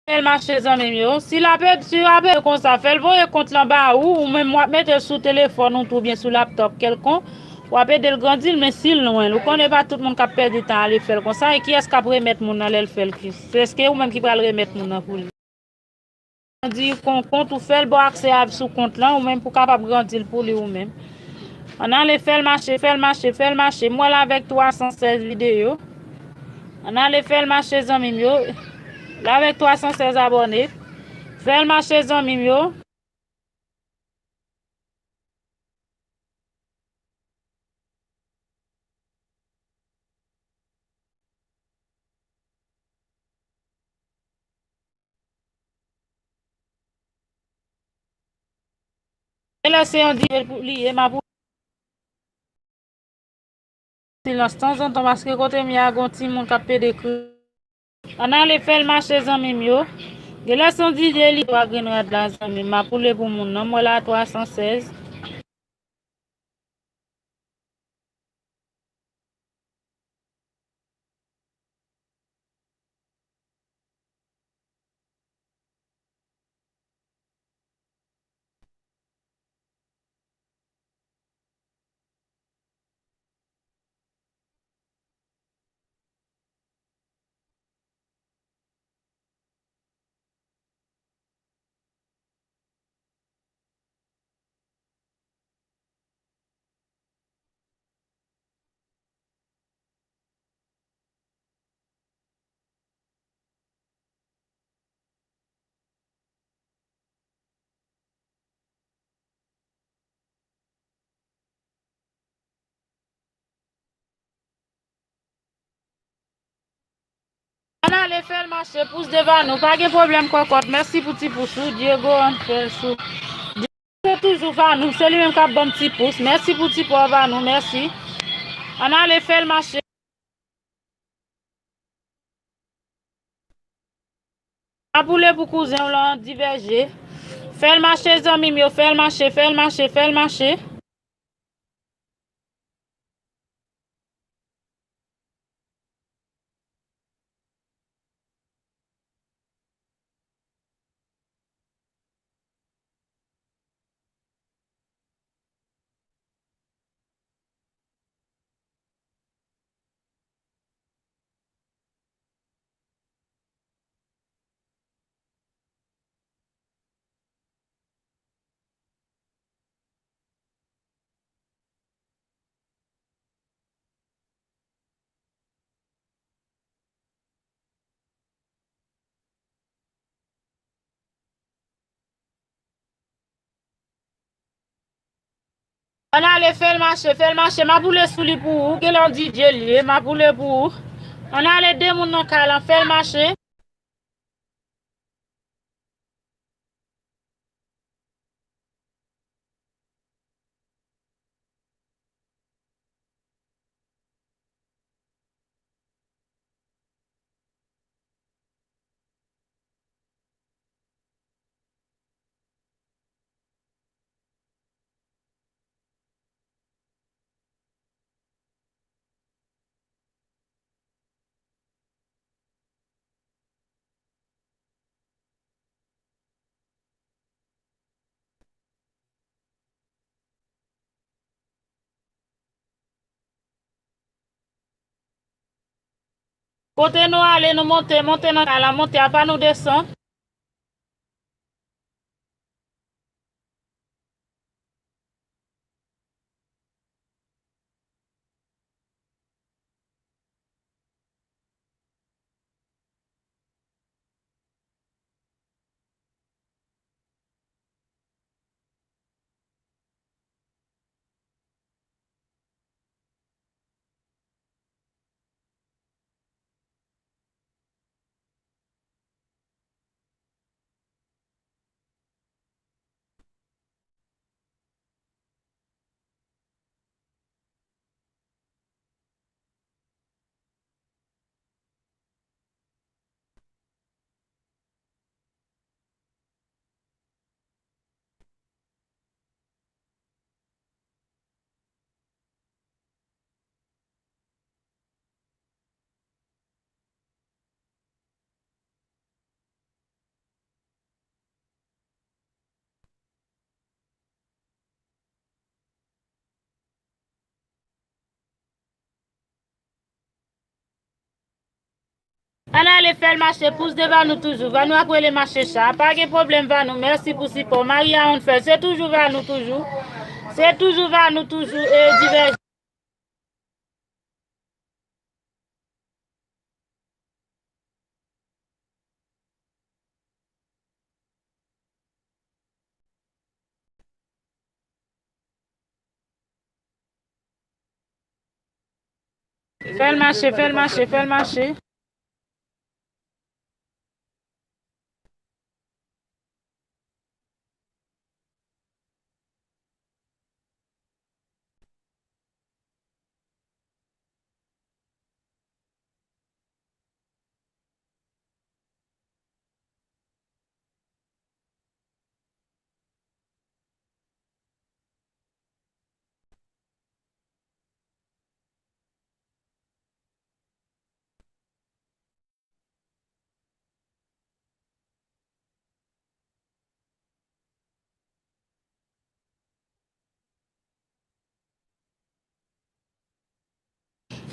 Fè l mache, zanmi m yo. Si l ap ede, si l ap ede konsa, fè l voye kont lan ba ou, ou menm w ap mete l sou telefòn ou tou oubyen sou laptòp kèlkonk, w ap ede l grandi l, men si l lwen l. Ou konnen pa tout moun k ap pèdi tan ale fè l konsa, e kiyès k ap remèt moun nan lè l fè l? Se èske ou menm ki pral remèt moun nan pou li? Di kon kont ou fè l ba w aksè a sou kont lan, ou menm pou w kapab grandi l pou li ou menm. Ann ale fè l mache, fè l mache, fè l mache. M wè l avèk twa san sèz videyo. Ann ale fè l mache, zanmi m yo. L avèk twa san sèz abòne. Fè l mache, zanmi m yo. E lè se yon dive pou li ye, m ap silans tanzantan, paske kote m ye a, gon timoun k ap pede kriye. Ann ale fè l mache, zanmi m yo. Genlè se yon dive li twa grenn rad la, zanmi m. M ap woule pou moun nan. M wè la twa san sèz. Fè l mache, pous de Vanou. Pa gen pwoblèm, kòkòt. Mèsi pou ti pous ou. Diego, ann fè l sou. Diego, se toujou Vanou. Se li menm k ap ban m ti pous. Mèsi pou ti pò, Vanou. Mèsi. Ann ale, fè l mache. Mapoule pou kouzen w lan, Divèje. Fè l mache, zanmi m yo. Fè l mache, fè l mache, fè l mache. Ann ale, fè l mache, fè l mache. Mapoule sou li pou ou. Genlè yon D J l ye, mapoule pou ou. Ann ale, de moun nan kay lan, fè l mache. Kote nou ale, nou monte, monte nan kay la, monte, apa nou desann. Ann ale, fè l mache, pous de Vanou toujou. Vanou ap rele mache cha. Pa gen pwoblèm, Vanou. Mèsi pou sipò. Maria, ann fè l. Se toujou Vanou toujou. Se toujou Vanou toujou. E Divèje. Fè l mache, fè l mache, fè l mache.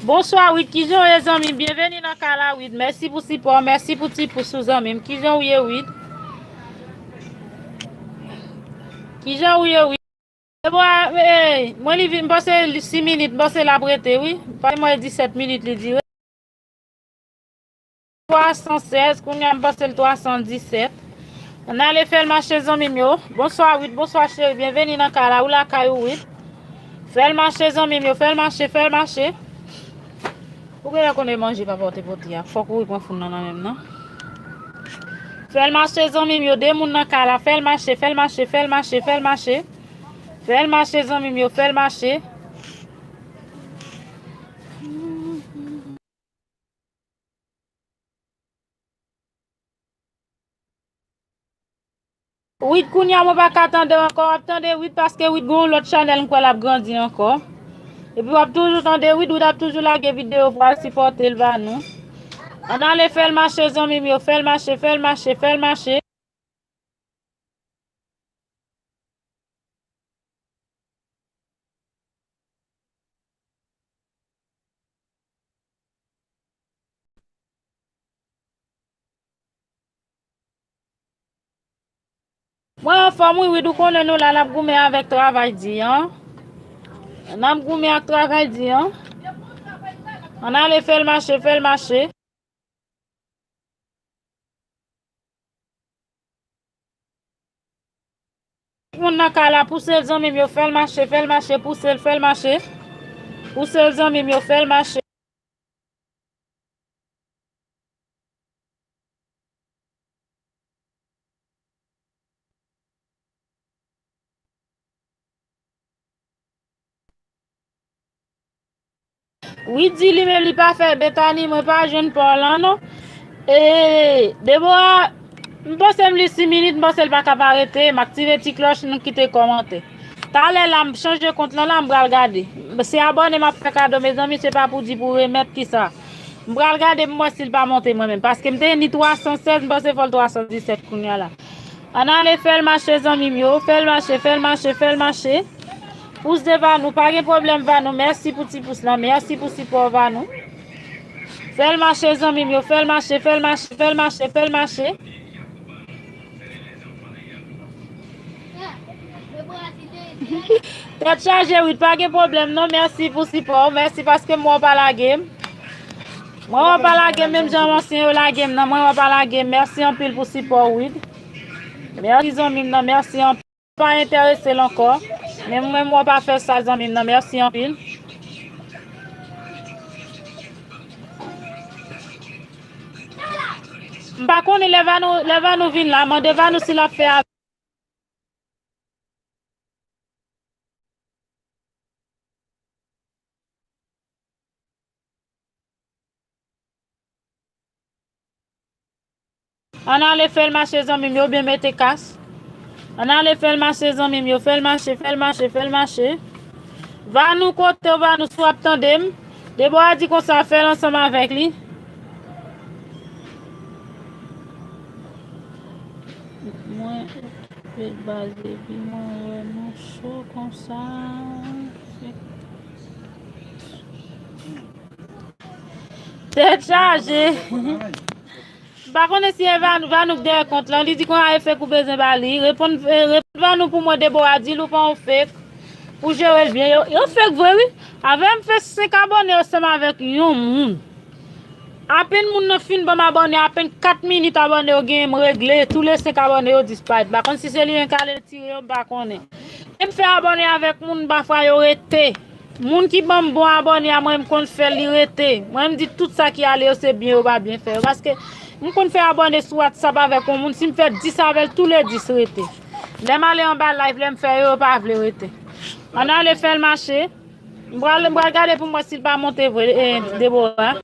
Bonswa Wid, kijan w ye zanmi m? Byenveni nan kay la Wid. Mèsi pou sipò, mèsi pou ti pous ou zanmi m. Kijan w ye Wid? Kijan w ye Wid? E bon, e, mwen li vin, m panse li sis minit, m panse l ap rete wi. Paske mwen disèt minit li dire. Twa san sèz, kounye a m panse l twa san disèt. Ann ale fè l mache zanmi m yo. Bonswa Wid, bonswa cheri, byenveni nan kay la, ou lakay ou Wid. Fè l mache zanmi m yo, fè l mache, fè l mache. Ou genlè konnen manje pa pote pote a. Fòk ou pran foun nan nan men m nan. Fè l mache, zanmi m yo. De moun nan kay la. Fè l mache, fè l mache, fè l mache, fè l mache. Fè l mache, zanmi m yo. Fè l mache. Wid, kounye a mwen pa ka tande w ankò. W ap tande Wid paske Wid gen yon lòt chanèl, m kwè l ap grandi ankò. Epi w ap toujou tande Wid, Wid ap toujou lage videyo pou al sipòte l ba nou. Ann ale fè l mache, zanmi m yo. Fè l mache, fè l mache, fè l mache. Mwen anfòm wi, Wid, ou konnen nou la, n ap goumen avèk travay di an. N ap goumen ak travay di an. Ann ale fè l mache, fè l mache. Moun nan kay la, pouse l, zanmi m yo, fè l mache, fè l mache, pouse l, fè l mache. Pouse l, zanmi m yo, fè l mache. Wi, di li menm li pa fè Betani, mwen pa jwenn pa w lan non. E, Debora, m panse m li sis minit, m panse l pa ka pa rete, m aktive ti klòch, nou kite kòmantè. Talè la, m chanje kont lan la, m pral gade. Se abòne m ap fè kado, mezanmi, se pa pou di pou remèt kisa. M pral gade pou m wè si l pa monte mwen menm, paske m te ni twa san sèz, m panse fò l twa san disèt kounye a la. Ann ale fè l mache, zanmi m yo. Fè l mache, fè l mache, fè l mache. Pous de Vanou, pa gen pwoblèm, Vanou. Mèsi pou ti pous lan. Mèsi pou sipò, Vanou. Fè l mache, zanmi m yo. Fè l mache, fè l mache, fè l mache, fè l mache. Tèt chaje, Wid, pa gen pwoblèm, non. Mèsi pou sipò w. Mèsi paske m wè w pa lage m. Mwen wè w pa lage m, menm jan ansyen yo lage m nan. Mwen wè w pa lage m. Mèsi anpil pou sipò w, Wid. Mèsi zanmi m nan, mèsi anpil. Pa enterese l ankò. Men mwen, mwen pa fè sa zanmi m nan, mèsi anpil. M pa konnen lè Vanou, lè Vanou vin la, mande Vanou si l ap fè a. Ann ale fè l mache, zanmi m yo, oubyen mete kas. Ann ale fè l mache, zanmi m yo, fè l mache, fè l mache, fè l mache. Vanou, kote w, Vanou, si w ap tande m? Debora di konsa, fè l ansanm avèk li. Mwen okipe baz epi mwen wè nou cho konsa. Tèt chaje. M pa konnen si e Van-, Vanouk dèyè kont lan. Li di konsa e fake ou bezwen ba li. Reponn, eh, reponn Vanouk pou mwen, Debora, di l ou pa yon fake. Pou jere l byen. Yo, yo fake vre, wi. Avè m fè senk abòne yo ansanm avèk yon moun. Apenn moun nan fin ban m abòne, apenn kat minit abòne yo genyen, m regle, tou le senk abòne yo disparèt. M pa konn si se li menm k ale tire yo, m pa konnen. E m fè abòne avèk moun, pafwa yo rete. Moun ki ban m bon abòne a, mwen, m konn fè li rete. Mwen, m di tout sa ki ale yo, se byen yo pa byen fè yo. Paske m konn fè abòne sou WhatsApp avèk yon moun, si m fè dis avè l, tou le dis rete. Lè m ale anba live, lè m fè yo, yo pa vle rete. Ann ale fè l mache. M pral, m pral gade pou m wè si l pa monte vre, eh, Debora.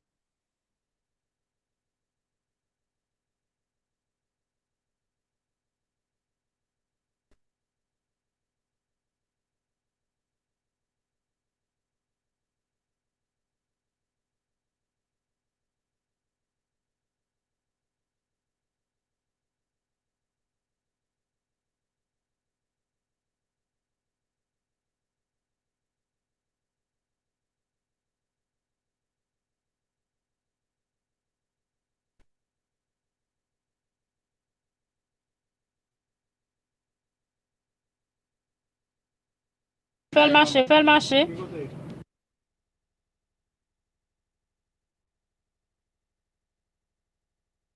Fè l mache, fè l mache.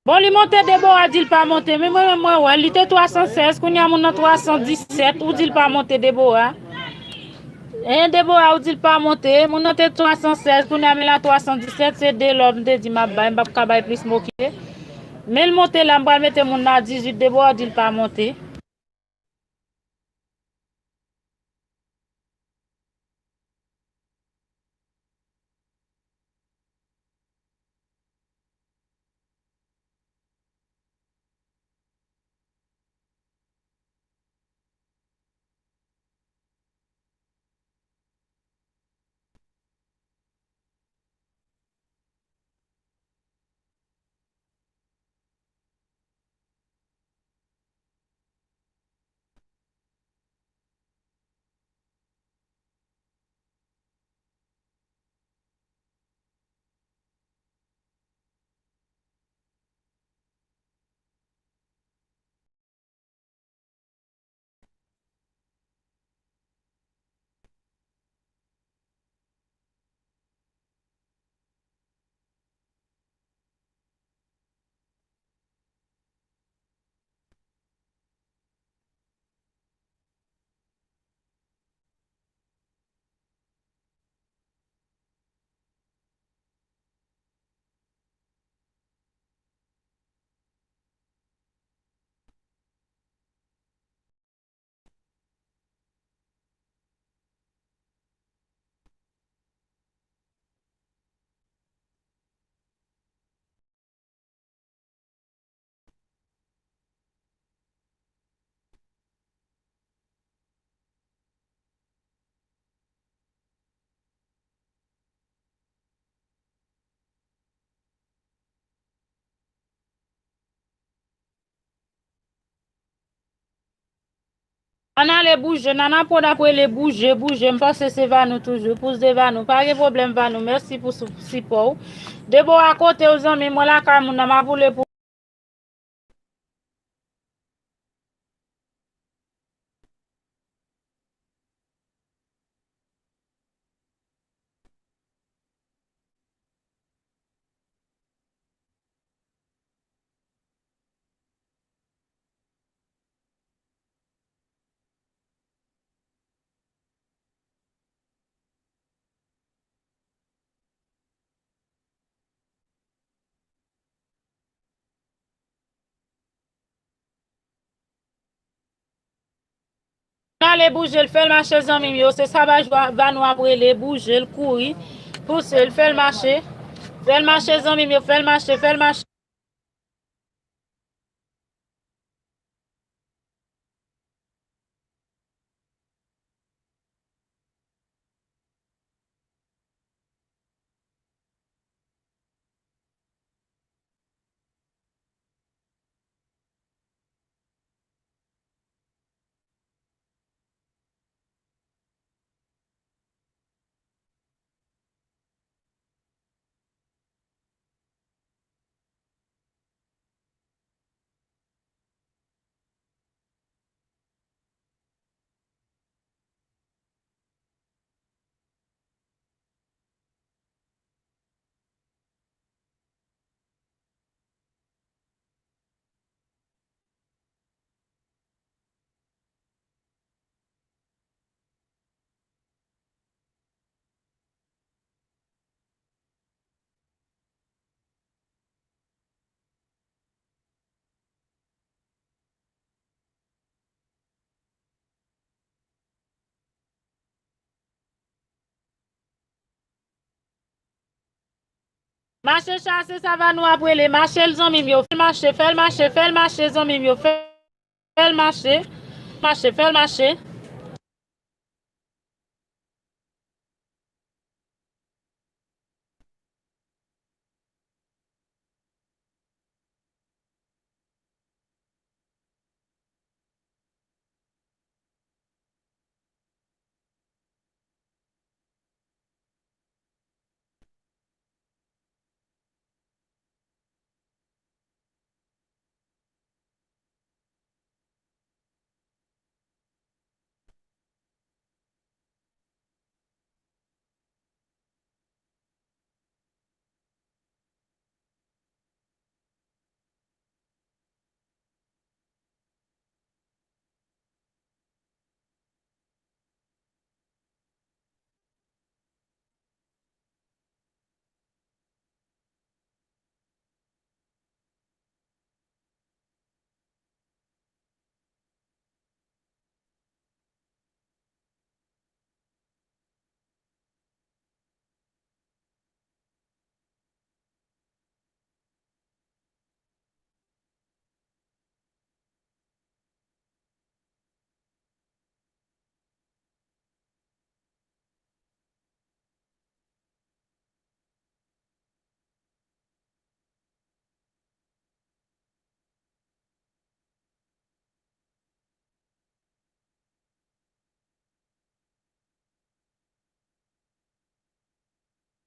Bon, li monte, Debora di l pa monte. Men mwen menm, mwen wè l. Li te twa san sèz, kounye a moun nan twa san disèt, ou di l pa monte, Debora. En Debora, ou di l pa monte. Moun nan te twa san sèz, kounye a men la twa san disèt, se de love m te di m ap bay, m p ap ka bay plis, m okipe. Men l monte la, m pral mete moun nan a dizuit, Debora di l pa monte. Ann ale bouje, Nana Prod ap rele bouje, bouje, m panse se Vanou toujou, pous de Vanou, pa gen pwoblèm Vanou, mèsi pou sou- sipò w. Debora kote w zanmi, mwen lakay moun nan, m ap woule pou Ale bouje l, fè l mache zanmi m yo, se sa Vanou ap rele, bouje l, kouri, pouse l, fè l mache, fè l mache zanmi m yo, fè l mache, fè l mache. Mache chase sa Vanou ap rele, mache l zanmi m yo, fè l mache, fè l mache, fè l mache zanmi m yo, fè l mache, mache, fè l mache.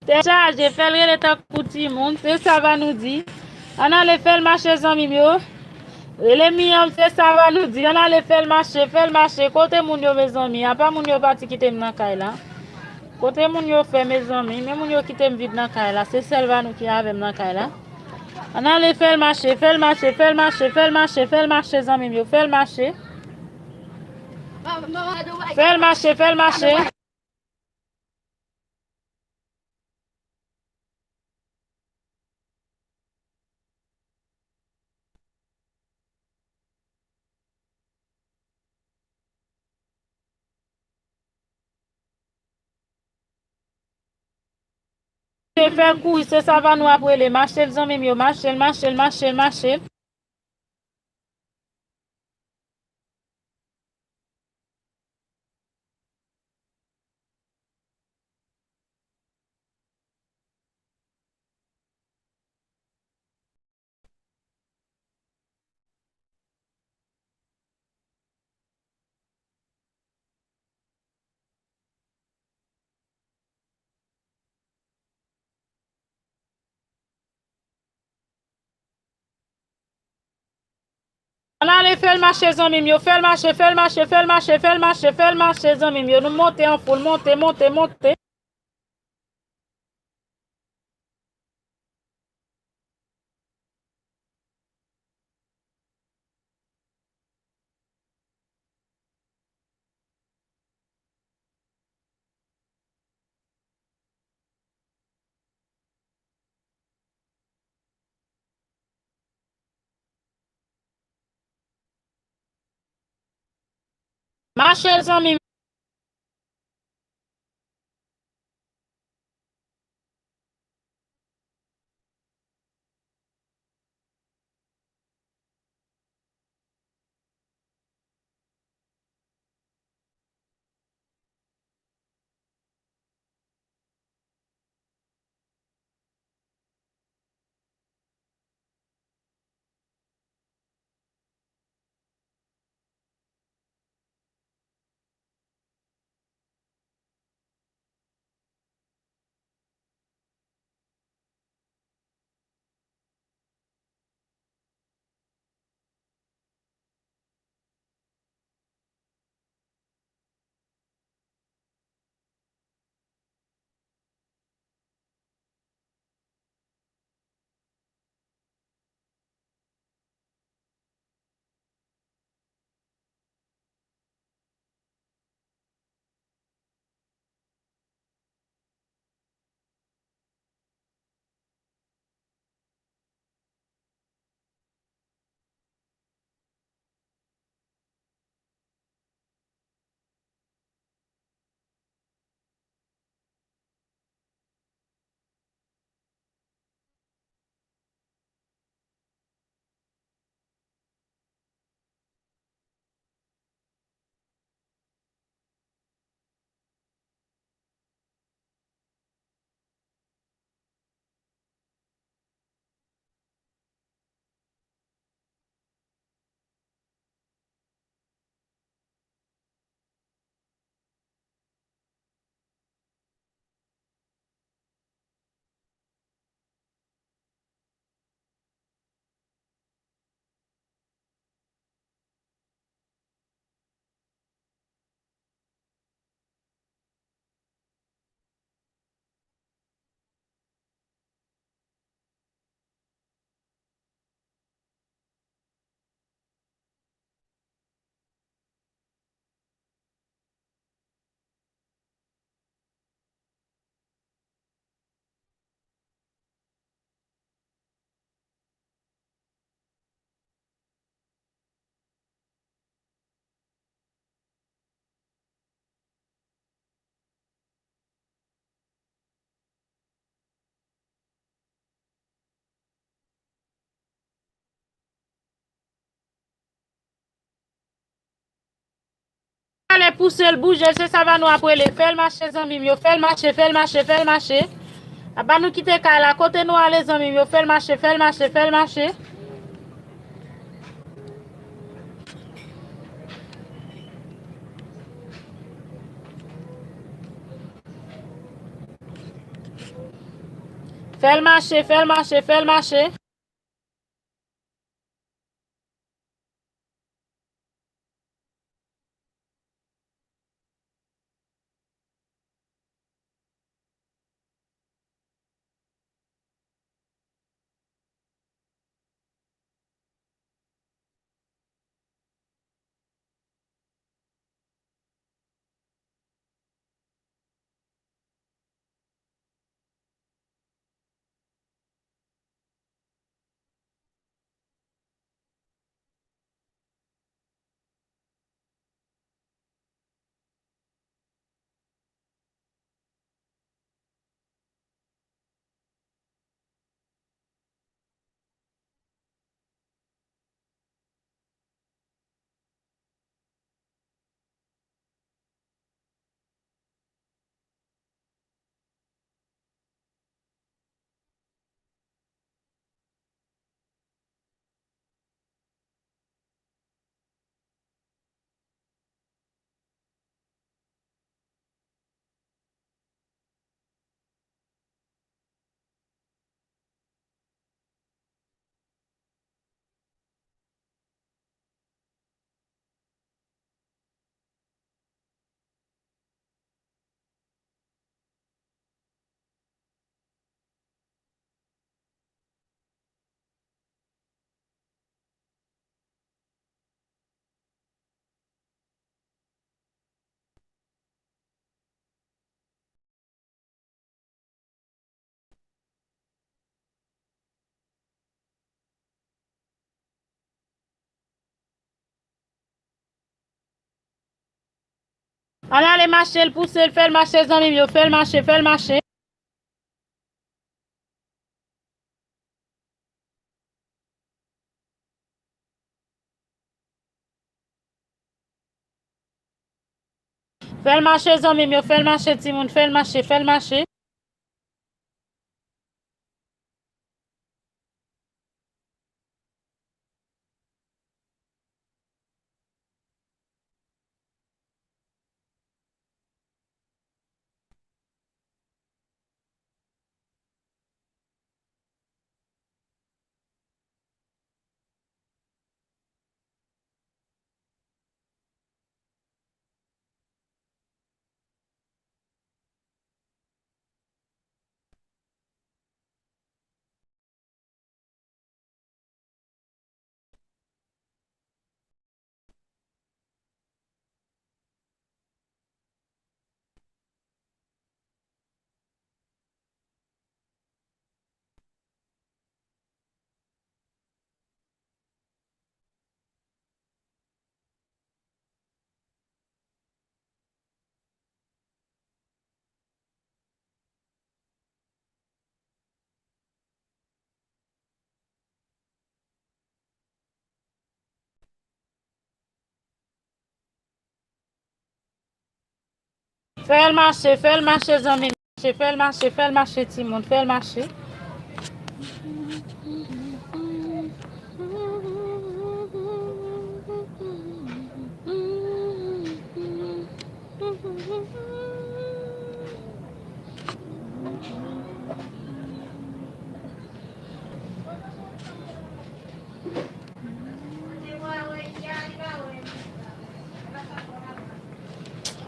Tèt chaje, fè l rele tankou timoun, se sa va nou di. Ann ale fè l mache, zanmi m yo. Rele Miyòm, se sa va nou di. Ann ale fè l mache, fè l mache. Kote moun yo, mezanmi? Apa moun yo pati kite m nan kay la. Kote moun yo fè, mezanmi? Men moun yo kite m vid nan kay la. Se sèl va nou ki avè m nan kay la. Ann ale fè l mache, fè l mache, fè l mache, fè l mache, fè l mache, zanmi m yo, fè l mache. Fè l mache, fè l mache. Fè l kouri, se sa va nou ap rele. Mache l, zanmi m yo, mache l, mache l, mache l, mache l. Ann ale fè l mache, zanmi m yo, fè l mache, fè l mache, fè l mache, fè l mache, fè l mache, zanmi m yo. Nou monte an foul, monte, monte, monte. Mache, zanmi m. Ale pouse l, bouje l, se sa va nou ap rele. Fè l mache, zanmi m yo, fè l mache, fè l mache, fè l mache. Apa nou kite kay la, kote nou ale, zanmi m yo, fè l mache, fè l mache, fè l mache. Fè l mache, fè l mache, fè l mache. Ann ale mache l, pouse l, fè l mache, zanmi m yo, fè l mache, fè l mache. Fè l mache, zanmi m yo, fè l mache, timoun, fè l mache, fè l mache. Fè l mache, fè l mache, zanmi m. Mache, fè l mache, fè l mache, timoun, fè l mache.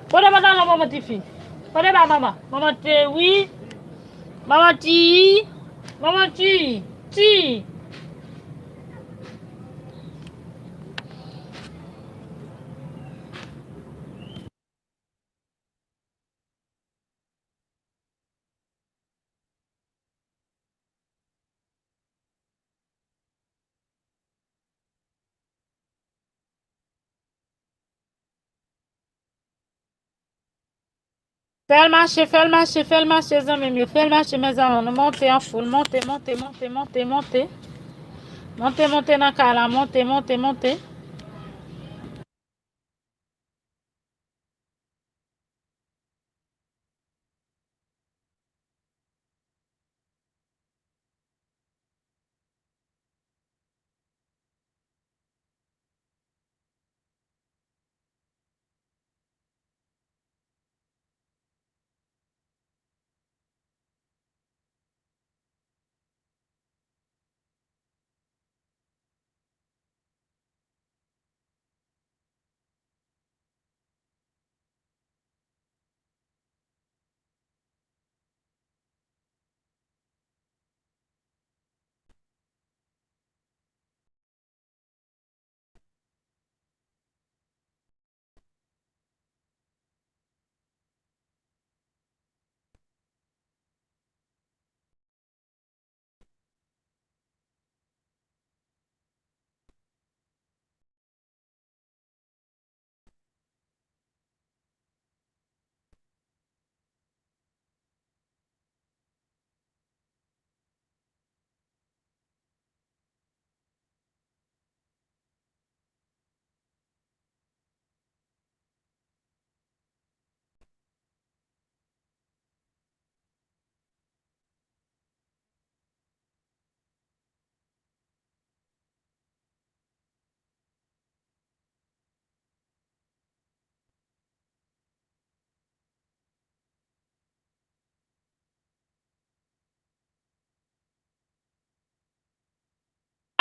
Pote pantalon manman tifi. Pote ba manman. Manman te wi. Manman ti. Manman ti. Ti. Fè l mache, fè l mache, fè l mache, zanmi m yo. Fè l mache, mezanmi. Nou monte an foul. Monte, monte, monte, monte, monte. Monte, monte nan kay la. Monte, monte, monte.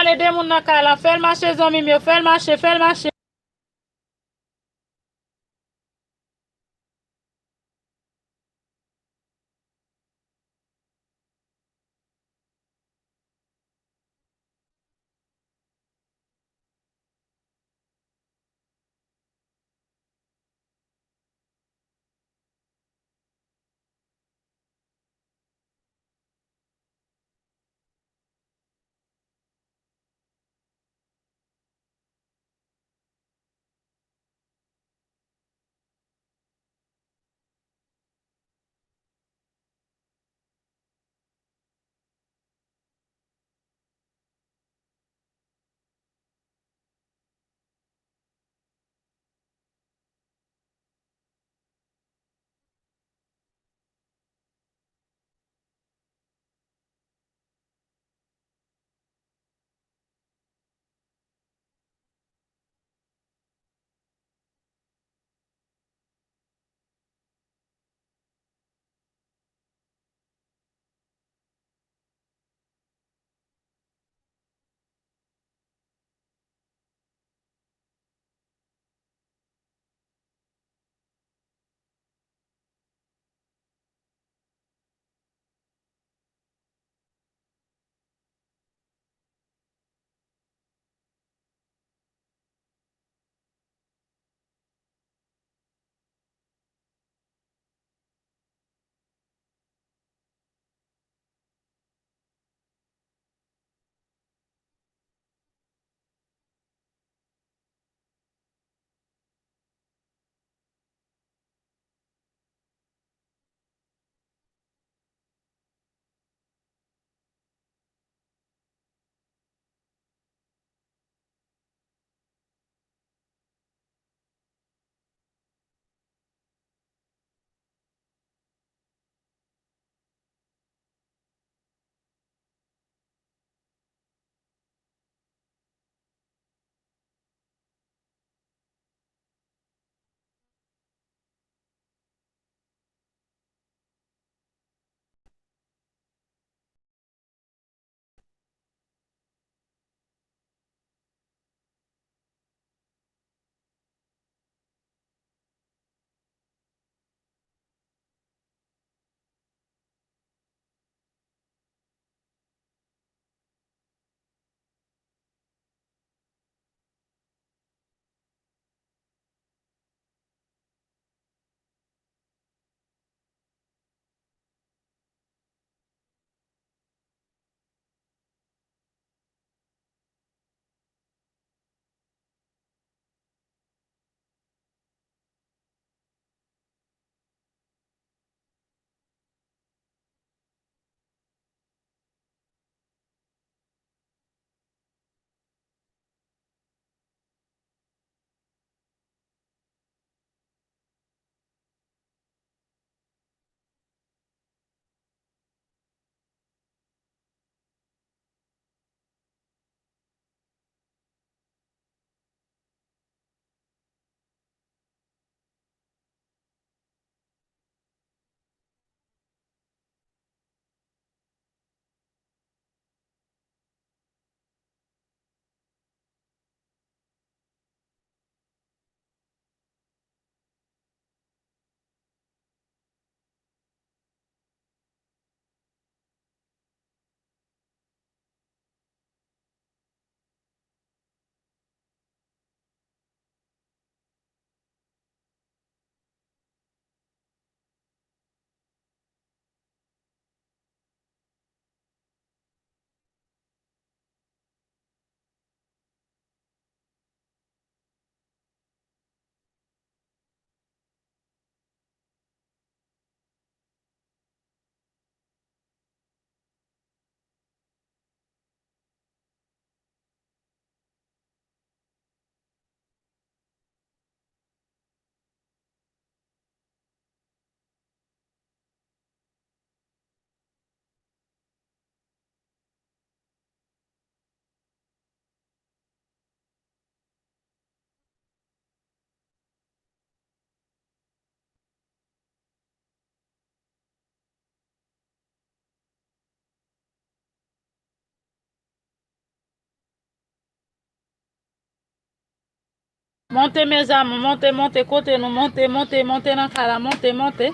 Al ede moun nan kay la. Fè l mache, zanmi m yo. Fè l mache, fè l mache. Monte, mes amours, monte, monte, kote nou, monte, monte, monte nan kay la, monte, monte.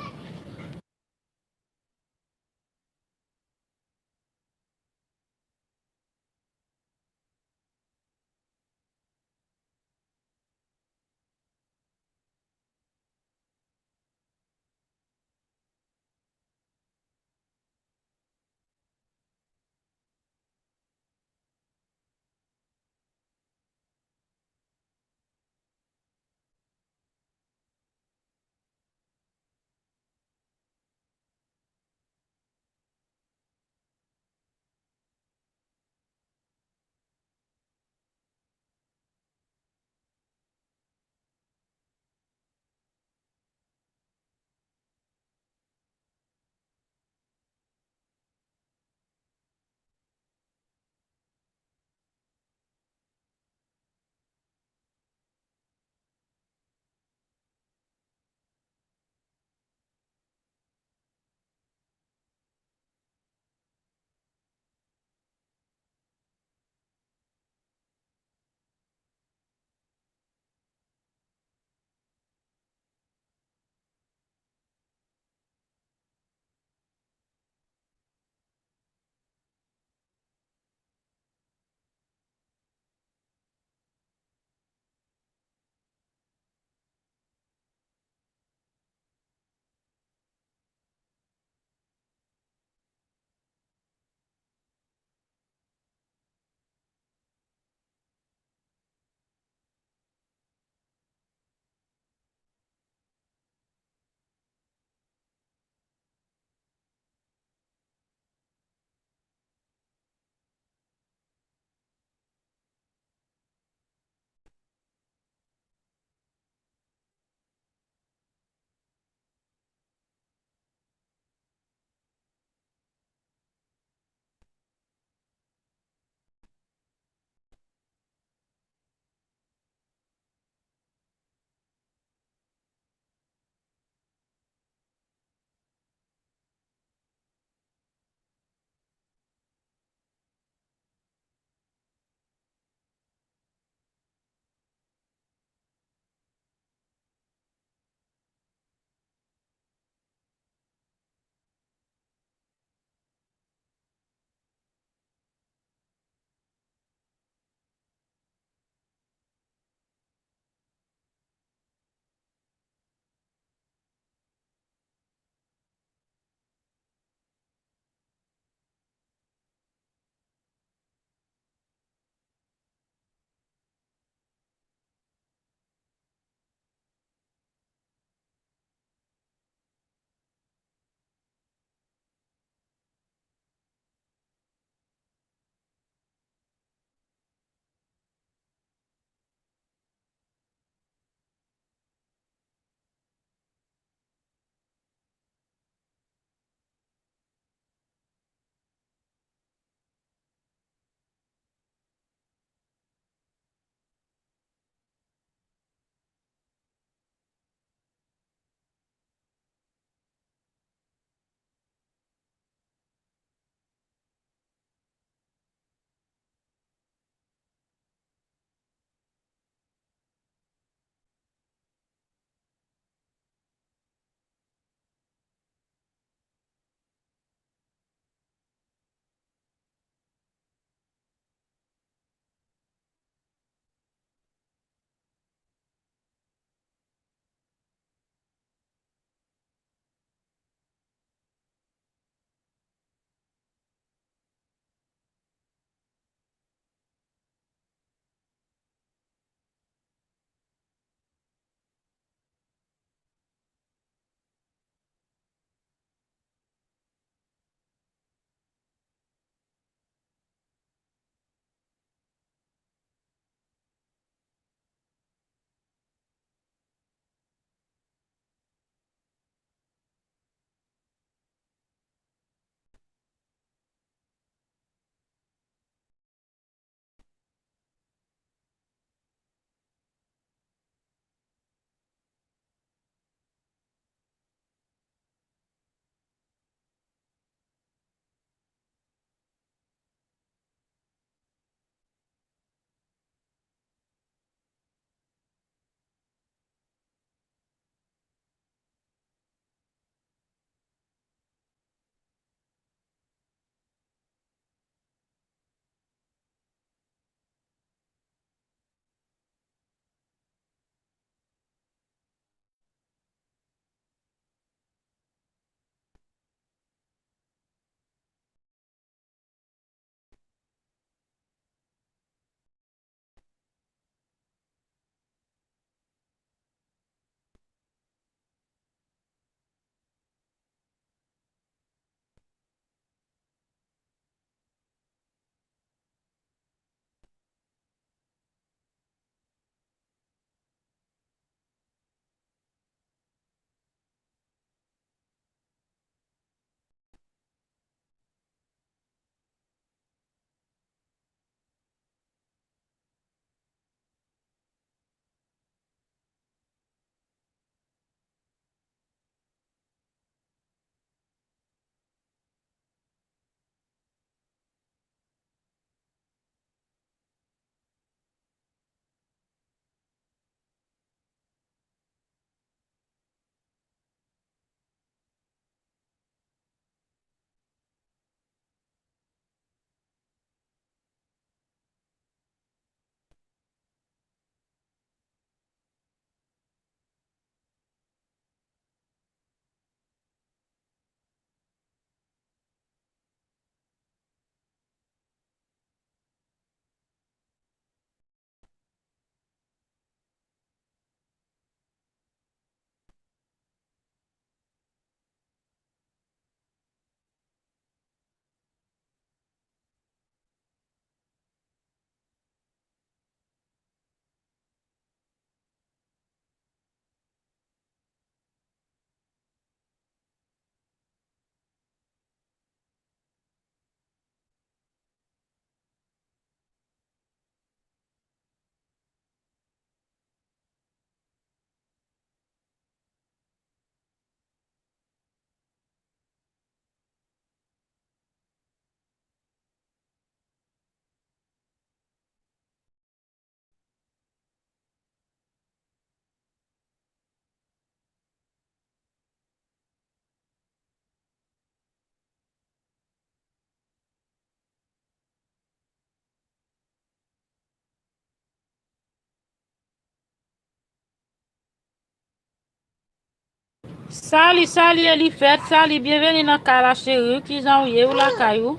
Sali, sali, Elifèt, sali, byenveni nan kay la, cheri. Kijan w ye? Ou lakay ou?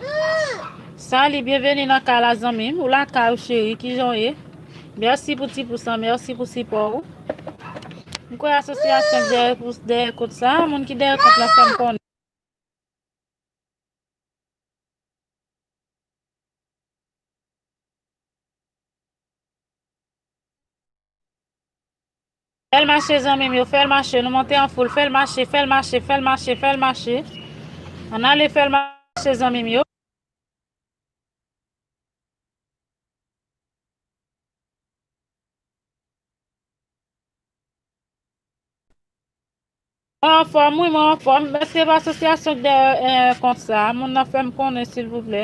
Sali, byenveni nan kay la, zanmi m. Ou lakay ou, cheri. Kijan w ye? Mèsi pou ti pous lan, mèsi pou sipò ou. M kwè asosyasyon k dèyè pous, dèyè kont sa, moun ki dèyè kont la fè m konnen. Fè l mache, zanmi m yo, fè l mache. Nou monte an foul. Fè l mache, fè l mache, fè l mache, fè l mache. Ann ale, fè l mache, zanmi m yo. Mwen anfòm, wi, mwen anfòm. Èske pa asosyasyon k dèyè, eh, kont sa? Moun nan fè m konnen, silvouplè.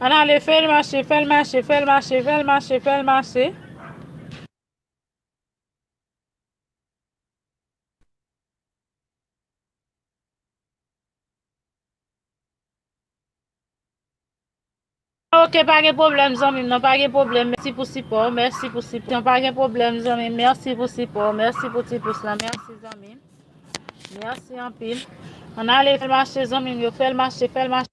Ann ale, fè l mache, fè l mache, fè l mache, fè l mache, fè l mache. Ok, pa gen pwoblèm, zanmi m nan, pa gen pwoblèm. Mèsi pou sipò, mèsi pou sipò. Pa gen pwoblèm, zanmi m, mèsi pou sipò, mèsi pou ti pous la, mèsi, zanmi m. Mèsi anpil. Ann ale, fè l mache, zanmi m yo, fè l mache, fè l mache.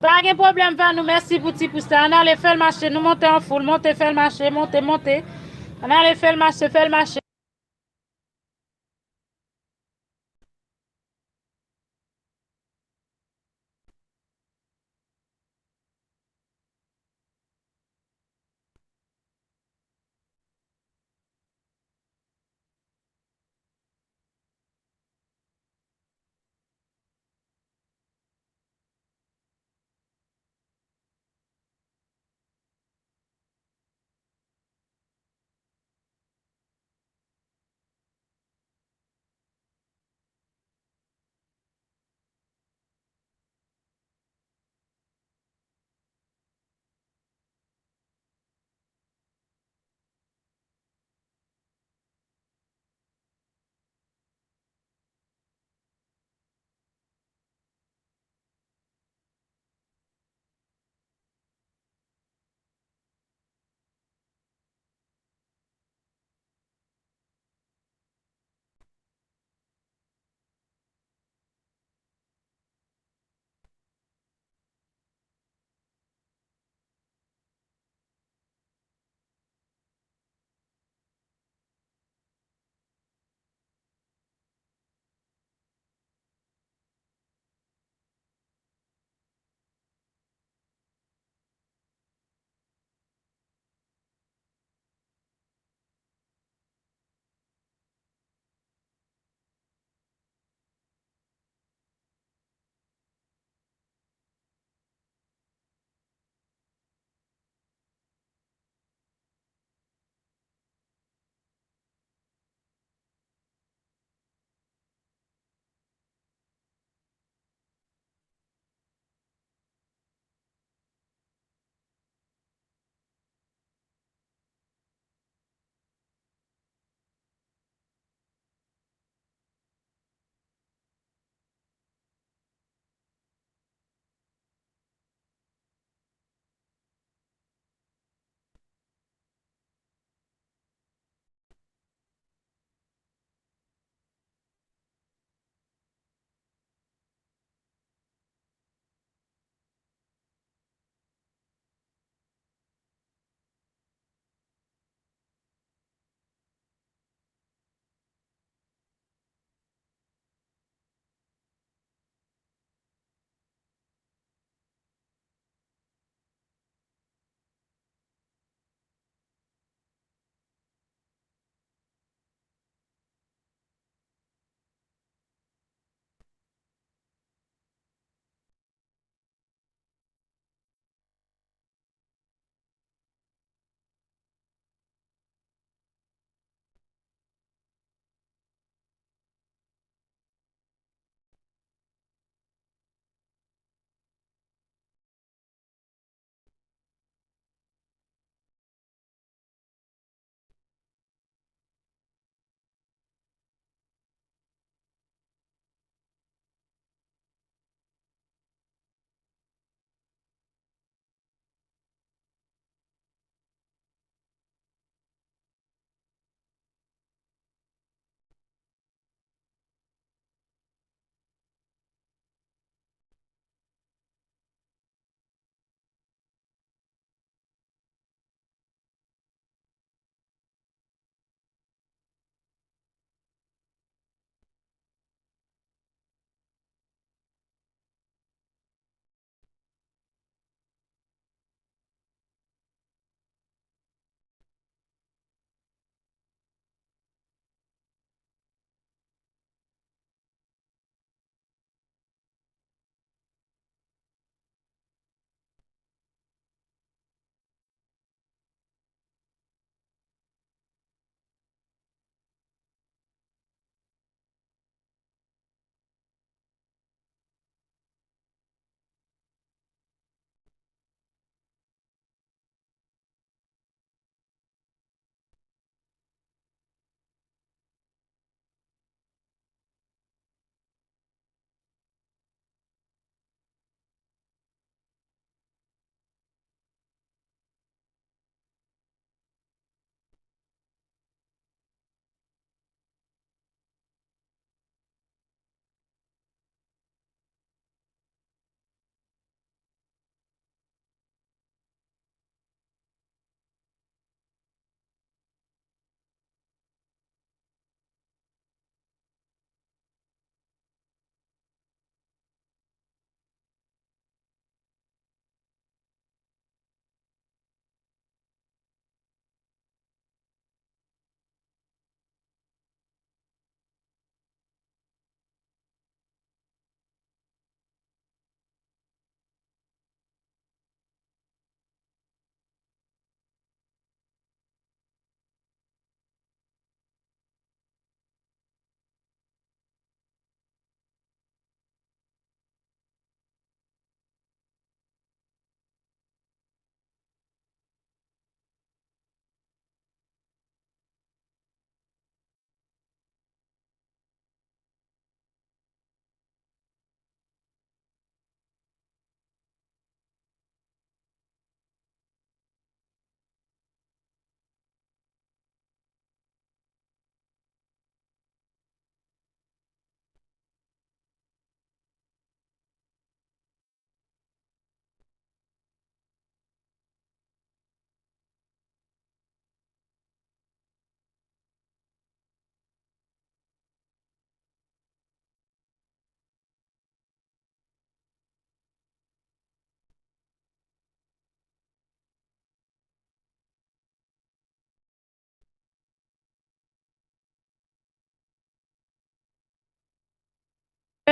Pa gen pwoblèm, Vanou, mèsi pou ti pous la. Ann ale, fè l mache, nou monte an foul, monte, fè l mache, monte, monte. Ann ale, fè l mache, fè l mache.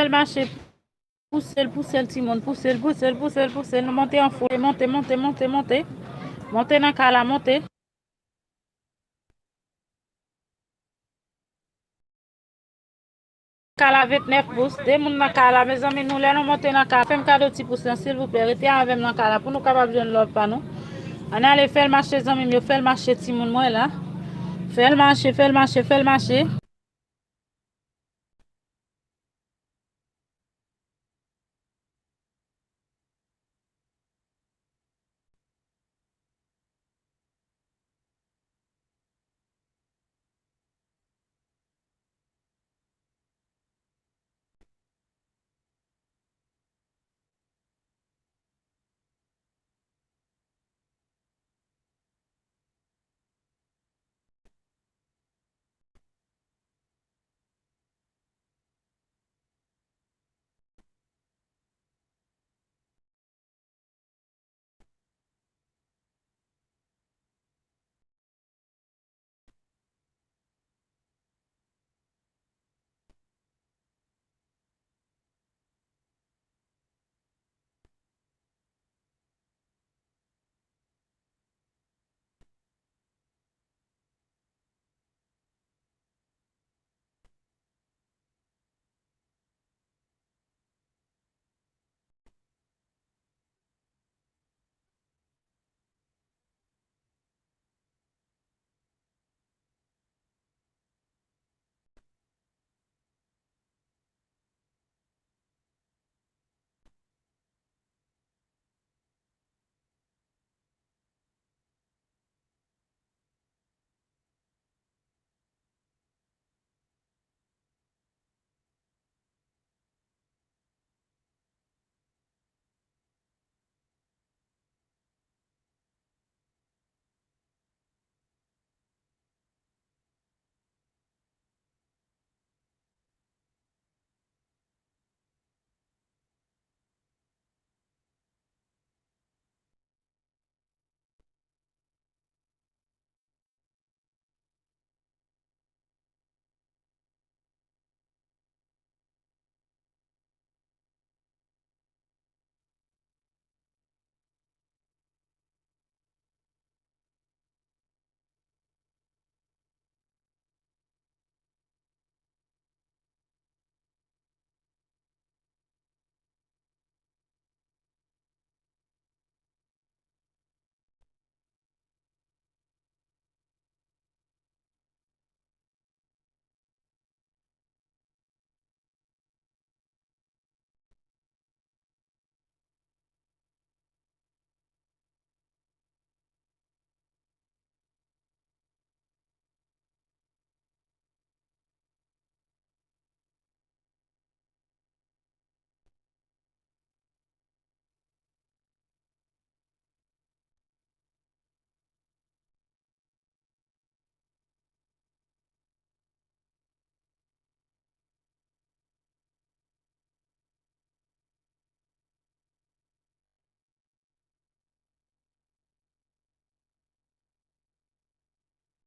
L mache. Pouse l, pouse l, timoun. Pouse l, pouse l, pouse l, pouse l. Nou monte an foul. Monte, monte, monte, monte. Monte nan kay la, monte. Kay la vennèf pous. De moun nan kay la, mezanmi, nou lè nou monte nan kay la, fè m kado ti pous lan, silvouplè. Rete avè m nan kay la pou nou kapab jwenn love pa nou. Ann ale, fè l mache, zanmi m yo, fè l mache, timoun mwen la. Fè l mache, fè l mache, fè l mache.